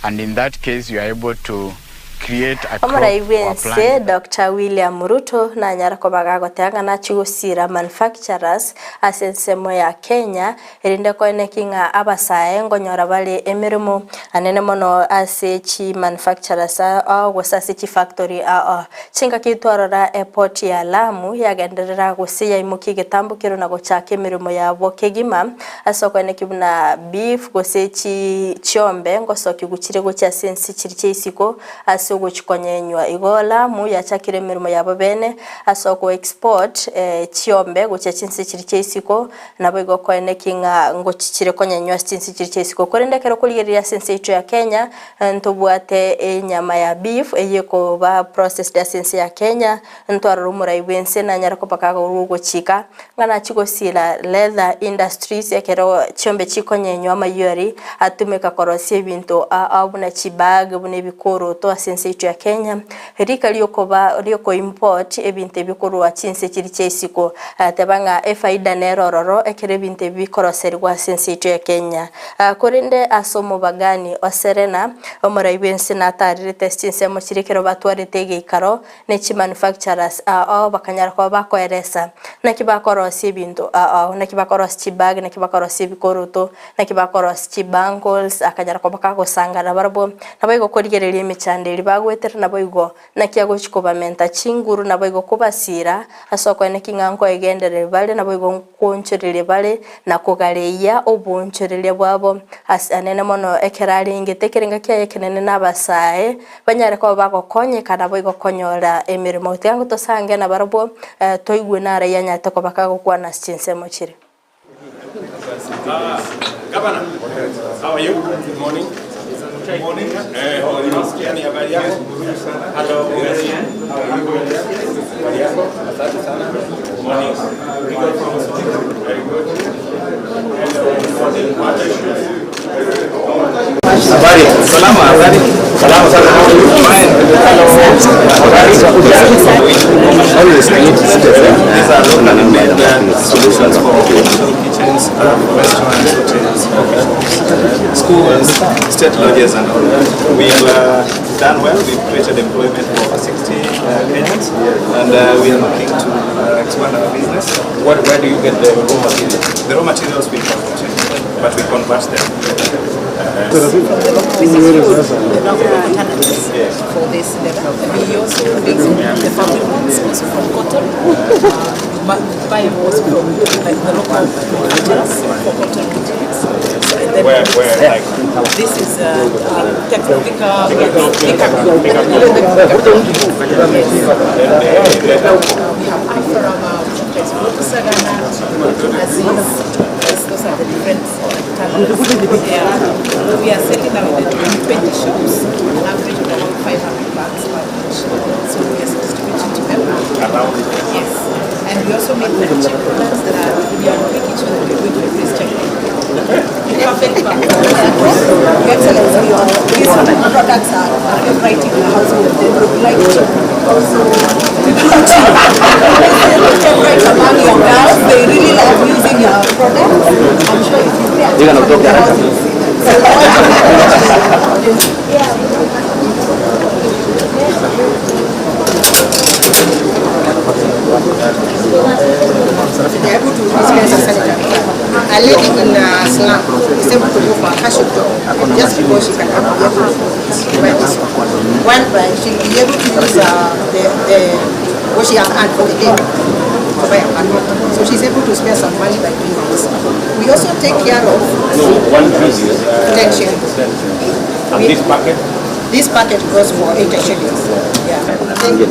and in that case you are able to create a crop Omorai or a bw'ense plant Doctor William Ruto nanyare koba gagoteba ng'a nachie gosiira manufacturers ase ensemo ya Kenya Erinde koeneki ng'a abasae nkonyora bare emeremo anene mono ase chi manufacturers ao gose ase chi factory ao. Chingaki twarora eport ya Lamu yagenderera gose yaimokia egetambo kero na gochaka emeremo yabo kegima ase okoeneki buna beef gose chi chiombe ngosokigwa chire gochia ase ense chiri chia isiko ase ogochi konyenywa. Igo Lamu yachakire emeremo yabo bene ase oko export chiombe gochia chinse chiri chia isiko Naboigo koeneki ng'a ngochichire konyenywa ase chinse chiria chia isiko. Korende ekero okorigereria ase ense yaito ya Kenya, ntobwate enyama ya beef eyio ekoba processed ase ense ya Kenya, ntwarora omorai bw'ense nanyare koba kagorwa ogochika ng'a nachie gosiira leather industries ekero chiombe chikonyenywa amayio aria atumeka korosia ebinto ao buna chibag, buna ebikoroto ase ense yaito ya Kenya. Rika riokoba rioko import ebinto ebi korwa chinse chiria chia isiko. Teba ng'a efaida nere ororo ekero ebinto ebi bikoroserigwa ase ense yaito ya Kenya. Korende ase omobagani o Serena, omorai bw'ense natarerete ase chinsemo chiria ekero batwarete egeikaro ne chi manufacturers ao bakanyara koba bakoeresa naki bakorosia ebinto ao, naki bakorosia chibag, naki bakorosia ebikoroto, Naki bakorosia chibangles, akanyara koba kagosangana barabwo, naboigo korigereria emechando eria bagoetera, naboigo naki agochia kobamenta chinguru, naboigo kobasiira ase okoeneki ng'a nkoegendereria bare, naboigo nkoonchoreria bare, na kogareia oboonchoreria bwabo ase anene mono ekero arengete ekerenga kiaye ekenene na abasae, banyare koba bagokonyeka, naboigo konyora emeremo. Tiga ngotosange nabarabwo, toigwe naro anyarete koba kagokwana ase chinsemo chiria. Governor, how are you? Good morning. Good morning. How are you? Hello. How are you? Good morning. Very good. Habari. Salama, habari. Salama sana. Fine. Always need These are locally made solutions for kitchens, restaurants, hotels, schools, state lodges and all. We've done well. We've created employment for over 60 Kenyans and we are looking to expand our business. What, where do you get the raw materials? The raw materials we from China, but we convert them. This is food, the local alternatives for this. this leather. We also make the fabric ones also from cotton. We buy also from like the local manufacturers for cotton materials. So, and then Where, where, like? this is Thika, Thika, Thika, Yes. We have Alfarama, we sometimes go to Sagana, we go to Aziz. Yes, those are the different tunnels. Yeah. We are selling now in 20 shops, an average of about 500 bags per each. So we are distributing to them. Around Yes. And we also make the cheap products that are, we are making sure that we're going to replace China. Perfect bag. Your Excellency, your, these products are a favorite in the household. They would like to also favorite among your girls. They really love using your products. I'm sure if you pay attention in the house, you'll see They're able to dispense a sanitary pad. A lady in a slum is able to go for a cash job just because she can be able to buy this one. One by she'll be able to use the what she has earned for the day to buy a pad. So she's able to spend some money by doing this. We also take care of So one piece is? 10 shillings. And this packet? This packet goes for 80 shillings. Yeah. Thank you.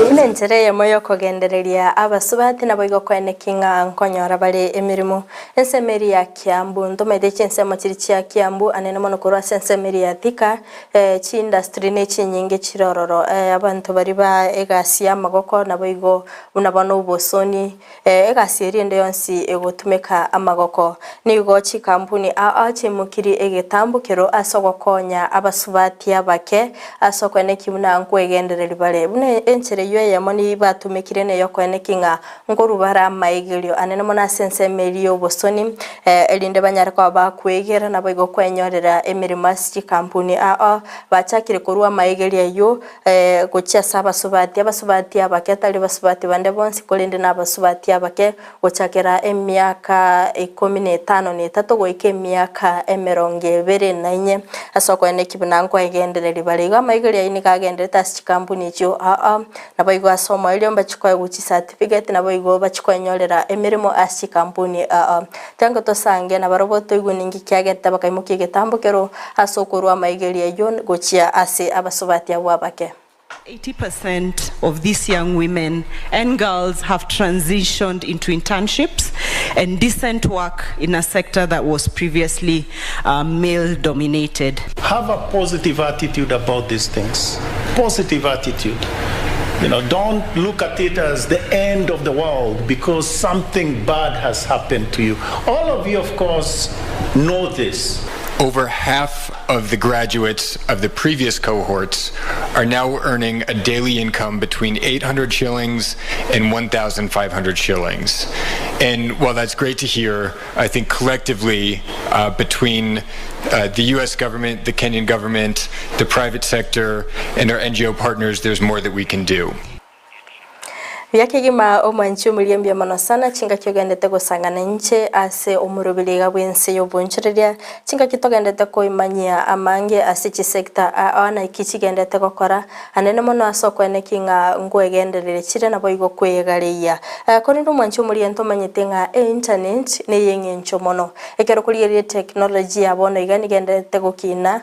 Buna enchera eyemo y'okogendereria abasubati naboigo koeneki ng'a nkonyora bare emeremo. Ensemo eria ya Kiambu, ntomaete chinsemo chiria chia Kiambu anene mono korwa ase ensemo eria ya Thika, chiindustry ne chinyinge chire ororo. Abanto baria ba egasi y'amagoko naboigo buna bono obosoni, egasi eria ende yonsi egotumeka amagoko. Nigo chikampuni ao ao chiimokirie egetambo kero ase ogokonya abasubati abake ase okoeneki buna nkwegendereria bare. Buna enchera eywo eyemo nibatumekire na eyokoeneki ng'a nkorwa bare amaigerio anene mono ase ensemo eria ya obosoni, erinde banyare koba bakwegera naboigo kwenyorera emeremo ase chikampuni ao ao. Bachakire korwa amaigerio aywo gochia ase abasubati, abasubati abake tari basubati bande bonsi korende na abasubati abake gochakera emiaka ikomi na etano na etato goika emiaka emerongo ebere na inye ase okoeneki buna nkoegendereria bare. Igo amaigerio ayio nigo agenderete ase chikampuni echio ao ao, naboigo ase omoerio mbachie koegwa chicertificate naboigo bachie koenyorera emeremo ase chikampuni ao ao. Tiango tosange nabarobwo toigwe ninki kiagerete bakaimokia egetambo kero ase okorua amaigerio ayio gochia ase abasubati abwo abake. 80% of these young women and girls have transitioned into internships and decent work in a sector that was previously male dominated. Have a positive attitude about these things. Positive attitude. You know, don't look at it as the end of the world because something bad has happened to you. All of you, of course, know this. Over half of the graduates of the previous cohorts are now earning a daily income between 800 shillings and 1,500 shillings. And while that's great to hear, I think collectively between the U.S. government, the Kenyan government, the private sector, and our NGO partners, there's more that we can do. Buya kegima omwanchi omoria mbuya mono sana chingaki ogendete gosang'ana inche ase omoroberi iga bw'ense y'obonchoreria chingaki togendete koimanyia amange ase chisector ao naki chigendete gokora anene mono ase okoeneki ng'a nkwegendereria chire naboigo kwegareia. Korende omwanchi omoria ntomanyete ng'a einternet neyeng'encho mono ekero okorigereria etechnology ya bono iga nigendererete gokina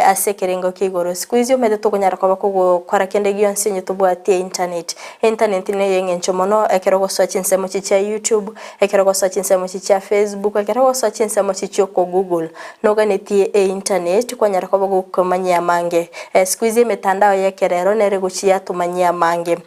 ase ekerengo kia igoro. Siku hizi omanyete tokonyara koba kogokora kende gionsi onye tobwati einternet. Einternet neyeng'encho mono ekero ogosoa chinsemo echi chia YouTube, ekero ogosoa chinsemo echi chia Facebook, ekero ogosoa chinsemo echi chia oko Google, noganetie einternet kwanyara koba gokomanyia amange. Siku hizi emetandao ya ekerero nere egochia yatomanyia amange.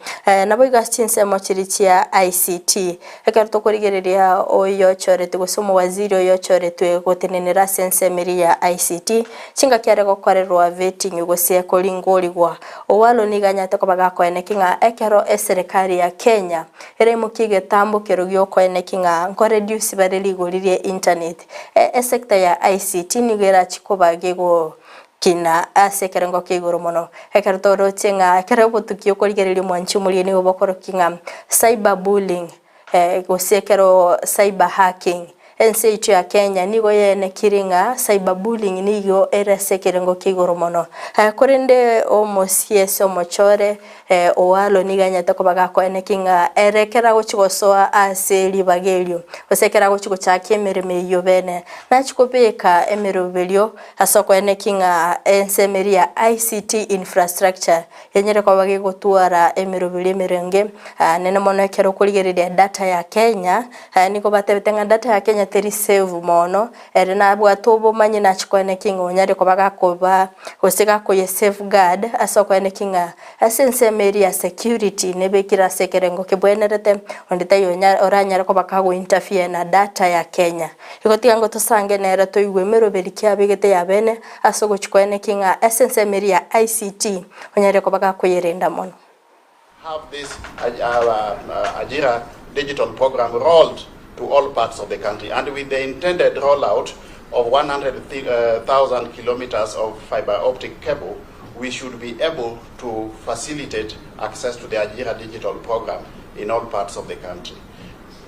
Naboigo ase chinsemo chiria chia ICT, Ekero tokorigereria oyochoretwe gose omowaziri oyochoretwe gotenenera ase ensemo eria ya ICT, chingaki are gokorerwa vetting gose koringorigwa, Owalo nigo anyarete koba gakoeneki ng'a ekero eserekari ya Kenya eraimokie egetambo kero giokoeneki ng'a nkoreduce bare rigori rie internet, esector ya ICT nigo erachi koba gego Kina ase ekerengo kia igoro mono. Ekero toroche ng'a ekero obotuki okorigereria omwanchi omoria nigo bokorokia ng'a cyber bullying gose ekero cyber hacking. Ense yaito ya Kenya nigo yaenekire ng'a cyberbullying nigo ere ase ekerengo kia igoro mono. Korende omosiesi omochore Owalo nigo anyarete koba gakoeneki ng'a ere ekero agochia gosoa ase ribaga erio, gose ekero agochia gochakia emeremo eyio bene, nachie kobeka emeroberio ase okoeneki ng'a ensemo eria ya ICT infrastructure enyare koba gegotwara emeroberio emerenge, nene mono ekero okorigereria data ya Kenya, nigo batebete ng'a data ya Kenya teri safe mono, ere nabwate obomanyi nachie koeneki ng'a onyare koba gakoba gose gakoye safeguard ase okoeneki ng'a ase ensemo eria ya security nebekire ase ekerengo kebwenerete, onde taiyo onya oranyare koba kago interfere na data ya Kenya. Igo tiga ngo tosange nere toigwe emeroberi ki abegete ya bene ase ogochia koeneki ng'a ase ensemo eria ya ICT onyare koba gakoyerenda mono. Have this Ajira digital program rolled to all parts of the country and with the intended rollout of 100,000 kilometers of fiber optic cable, we should be able to facilitate access to the Ajira digital program in all parts of the country.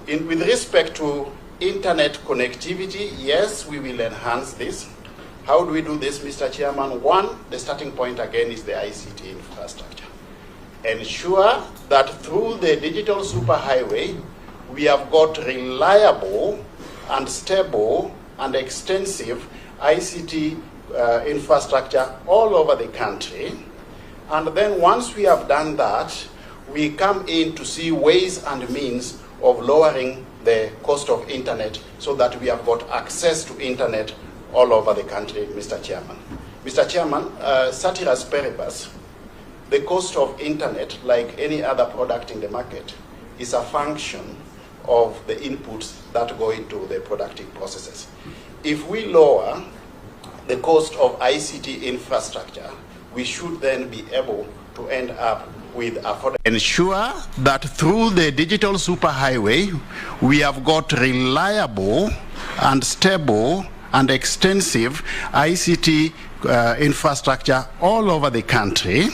In, with respect to internet connectivity, yes, we will enhance this. How do we do this, Mr. Chairman? One, the starting point again is the ICT infrastructure. Ensure that through the digital superhighway, we have got reliable and stable and extensive ICT uh, infrastructure all over the country. And then once we have done that, we come in to see ways and means of lowering the cost of internet so that we have got access to internet all over the country, Mr. Chairman. Mr. Chairman, uh, ceteris paribus, the cost of internet, like any other product in the market, is a function of the inputs that go into the productive processes. If we lower the cost of ICT infrastructure, we should then be able to end up with affordable. Ensure that through the digital superhighway, we have got reliable and stable and extensive ICT uh, infrastructure all over the country.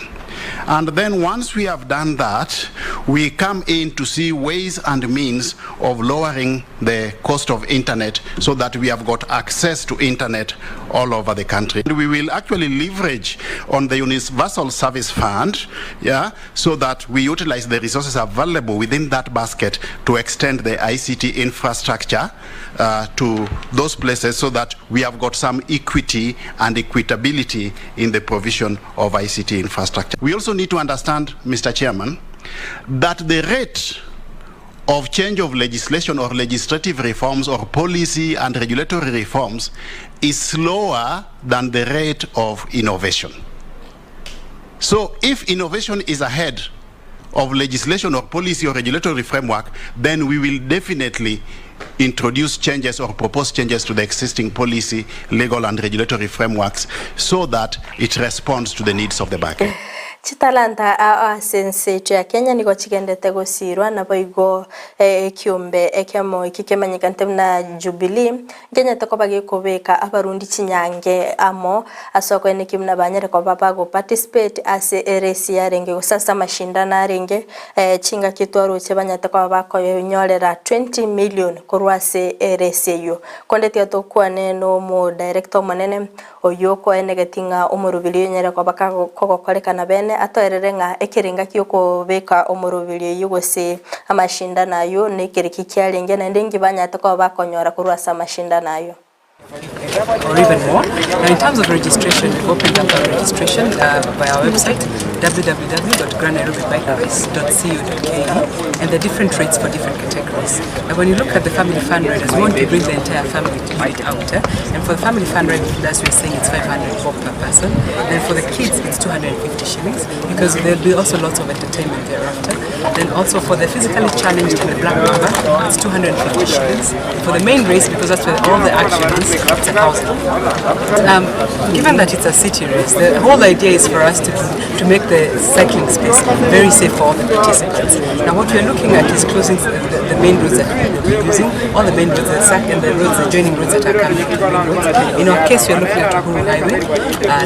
And then once we have done that, we come in to see ways and means of lowering the cost of internet so that we have got access to internet all over the country. And we will actually leverage on the Universal Service Fund, yeah, so that we utilize the resources available within that basket to extend the ICT infrastructure uh, to those places so that we have got some equity and equitability in the provision of ICT infrastructure. We also need to understand, Mr. Chairman, that the rate of change of legislation or legislative reforms or policy and regulatory reforms is slower than the rate of innovation. So if innovation is ahead of legislation or policy or regulatory framework, then we will definitely introduce changes or propose changes to the existing policy, legal and regulatory frameworks so that it responds to the needs of the market. Chitalanta ao ase ense yaito ya Kenya nigo chigendete gosirwa, naboigo ekiombe ekemo eki kemanyekanete buna Jubilee nkenyete koba gekobeka abarundi chinyange amo ase okoenekia buna banyare koba bago participate ase eresi yarenge gose ase amashindano arenge chingaki twaroche banyarete koba bakoyonyorera 20 million korwa ase eresi eyio. Konde tiga tokwane na omo director omonene oyio okoenegeti ng'a omoroberi onyare koba kogokorekana bene atoerere ng'a ekerenga giokobeka omoroberi oyio gose amashindano ayio na ekereki kiarenge naende inki banyarete koba bakonyora korwa ase amashindano ayio. or even more. Now, in terms of registration, we've opened up our registration uh, by our website www.grandnairobibikerace.co.ke and the different rates for different categories. Now, when you look at the family fun riders, we want to bring the entire family unit out. Eh? And for the family fun riders, we're saying it's 500 bob per person. Then for the kids, it's 250 shillings because there'll be also lots of entertainment thereafter. Then also for the physically challenged and the black mamba, it's 250 shillings. For the main race, because that's where all the action is, it's 1,000. Given that it's a city race, the whole idea is for us to, to make the cycling space very safe for all the participants. Now what we're looking at is closing the, the, the main roads that we're using, all the main roads that SAC and the roads, the joining roads that are coming to the main roads. In our case, we're looking at Uhuru Highway,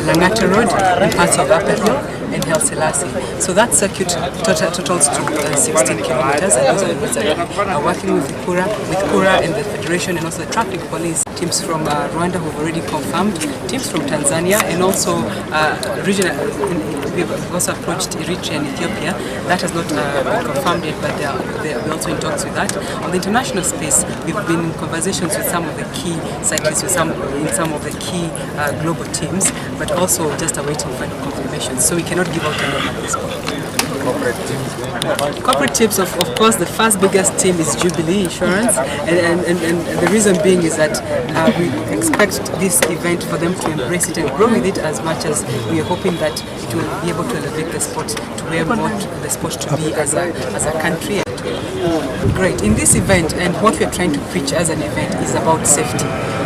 Langata Road, and parts of Upper Hill, and Haile Selassie. So that circuit total, totals to 16 kilometers, and those are the roads that we are working with Kura, with Kura and the Federation, and also the traffic police. Teams from Rwanda who've already confirmed, teams from Tanzania, and also regional. We've also approached Eritrea and Ethiopia. That has not been confirmed yet, but they are, they are, we're also in talks with that. On the international space, we've been in conversations with some of the key cyclists, with some in some of the key global teams, but also just awaiting final confirmation. So we cannot give out a name at this point. Corporate teams. Corporate teams, of, of course, the first biggest team is Jubilee Insurance, and, and, and, and the reason being is that we expect this event for them to embrace it and grow with it as much as we are hoping that it will be able to elevate the sport to where we want the sport to be as a, as a country. Great. In this event, and what we are trying to preach as an event is about safety.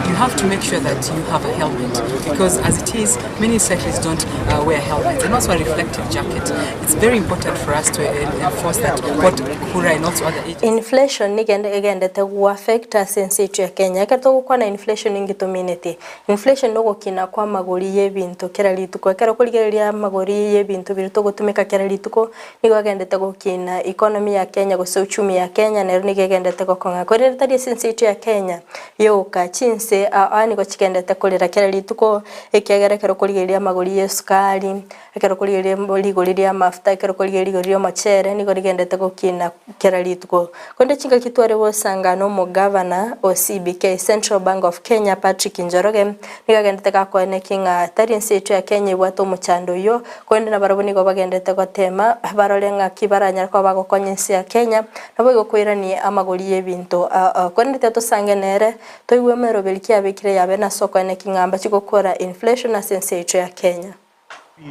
You have to make sure that you have a helmet because, as it is, many cyclists don't wear helmets and also a reflective jacket. It's very important for us to enforce that what Kura and also other agencies. Inflation nigo egendete go affect ase ense yaito ya Kenya. Ekero togokwana inflation ninki tomineti? Inflation nogokina kwa amagori ya ebinto kera rituko. Ekero okorigereria amagori ya ebinto biria togotumeka kera rituko, nigo agendete gokina economy ya Kenya gose uchumi ya Kenya nero nigo egendete gokong'a. Korende tari ase ense yaito ya Kenya yoka, chinse ao ao nigo chigendete korera kera rituko, ekiagera ekero okorigereria amagori ya esukari, ekero okorigereria rigori ria amafuta, ekero okorigereria rigori ria omochere, nigo rigendete gokina kera rituko. Korende chingaki tware gosanga na omogavana o CBK, Central Bank of Kenya, Patrick Njoroge, nigo agendete gakoenekia ng'a tari ense yaito ya Kenya ebwate omochando oyio, korende nabarabwo nigo bagendete gotema barore ng'aki baranyare koba bagokonya ense ya Kenya, naboigo koirania amagori y'ebinto ao ao. Korende tiga tosange nere, toigwe emeroberi ki abekire yabe nase okoenekia ng'a mbachi gokora inflation ase ense yaito ya Kenya.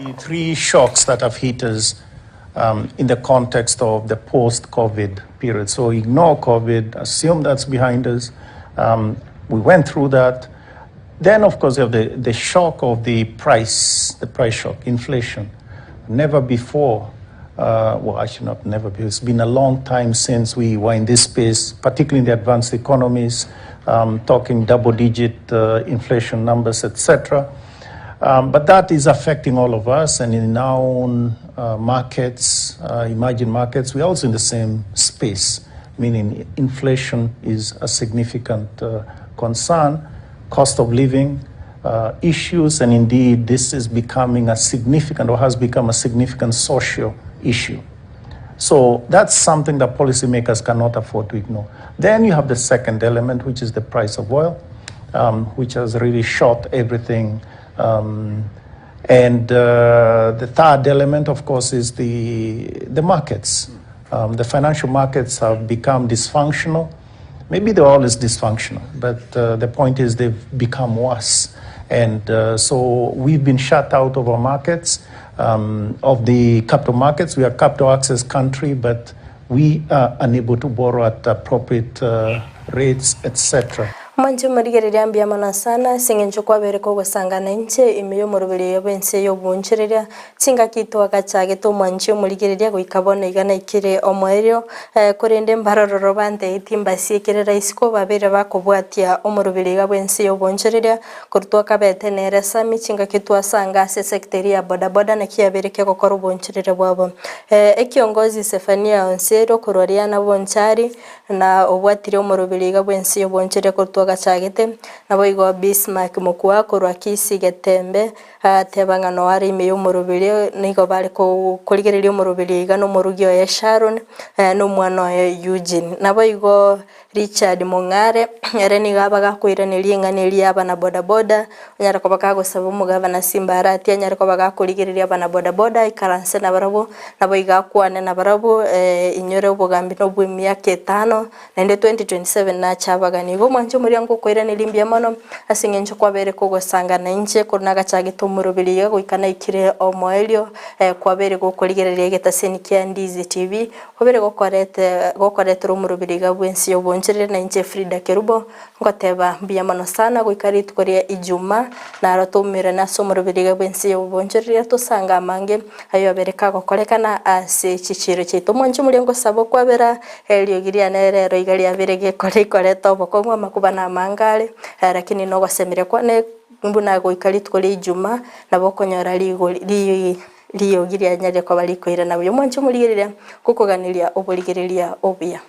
The three shocks that have hit us in the context of the post-COVID period. So ignore COVID, assume that's behind us. We went through that. Then, of course, you have the, the shock of the price, the price shock, inflation. Never before, well, actually not never, because it's been a long time since we were in this space, particularly in the advanced economies, talking double-digit inflation numbers, etc. But that is affecting all of us, and in our own markets, emerging markets, we're also in the same space, meaning inflation is a significant concern, cost of living issues, and indeed this is becoming a significant or has become a significant social issue. So that's something that policymakers cannot afford to ignore. Then you have the second element, which is the price of oil, which has really shot everything. And the third element, of course, is the, the markets. The financial markets have become dysfunctional. Maybe they're always dysfunctional, but the point is they've become worse. And so we've been shut out of our markets, of the capital markets. We are a capital access country, but we are unable to borrow at appropriate rates, etc. Mwanche morigereria mbuya mono sana ase eng'encho kwabeire kogosangana inche ime y'omoroberio bw'ense y'obonchereria chingaki twagachagete omwanchi omorigereria goika bono iga naikire omoerio eh, korende mbarororo bantegetie mbasiekerera isiko babeire bakobwatia omoroberio iga bw'ense y'obonchereria korwa twakabete nere Sammy chingaki twasanga ase esecta eria ya bodaboda naki yabeire kegokora obonchereria bwabo. Eh, ekiongozi Zephania Onsero korwa Riana Bonchari Na obwatire omoroberi iga bw'ense y'obonchoria korwa twagachagete. Naboigo Bismark mokwa korwa Kisii Getembe agateba ng'a noare ime y'omoroberi nigo bare korigereria omoroberi iga nomorugi oye Sharon na omwana oye Eugene. Naboigo Richard Mong'are ere nigo abaga akoiraneria eng'ana eria y'abana bodaboda onyare koba kagosaba omogabana Simba Arati anyare koba gakorigereria abana bodaboda aikaranse nabarabwo Naboigo akwane nabarabwo, Inyore obogambi nobw'emiaka etano, naende 2027 nache abagani. Igo omwanche omoria ngokoiraneria mbuya mono, ase eng'encho kwabeire kogosanga nainche korwa nagachagete omoroberi iga goika naikire omoerio, kwabeire gokorigereria egetaseni kia Ndizi TV, kwabeire gokorete gokoretera omoroberi iga bw'ense y'oboncherere nainche Frida Kerubo, Ngoteba mbuya mono sana goika rituko ria Ijumaa, naro toumerane ase omoroberi iga bw'ense y'obonchoreria tosange amange ayobere kagokorekana ase chichiiro chiaito. Mwanche moria ngosaba okwabera, eriogi riane rero iga riabeire gekore ikoreta obokong'u amakuba na amange are, lakini nogosemeria kwane buna goika rituko ria Ijumaa nabo okonyora rigori ri. Riogi rianyarire koba rikoirana buya. Omwanche omorigereria, ngokoganeria oborigereria obuya.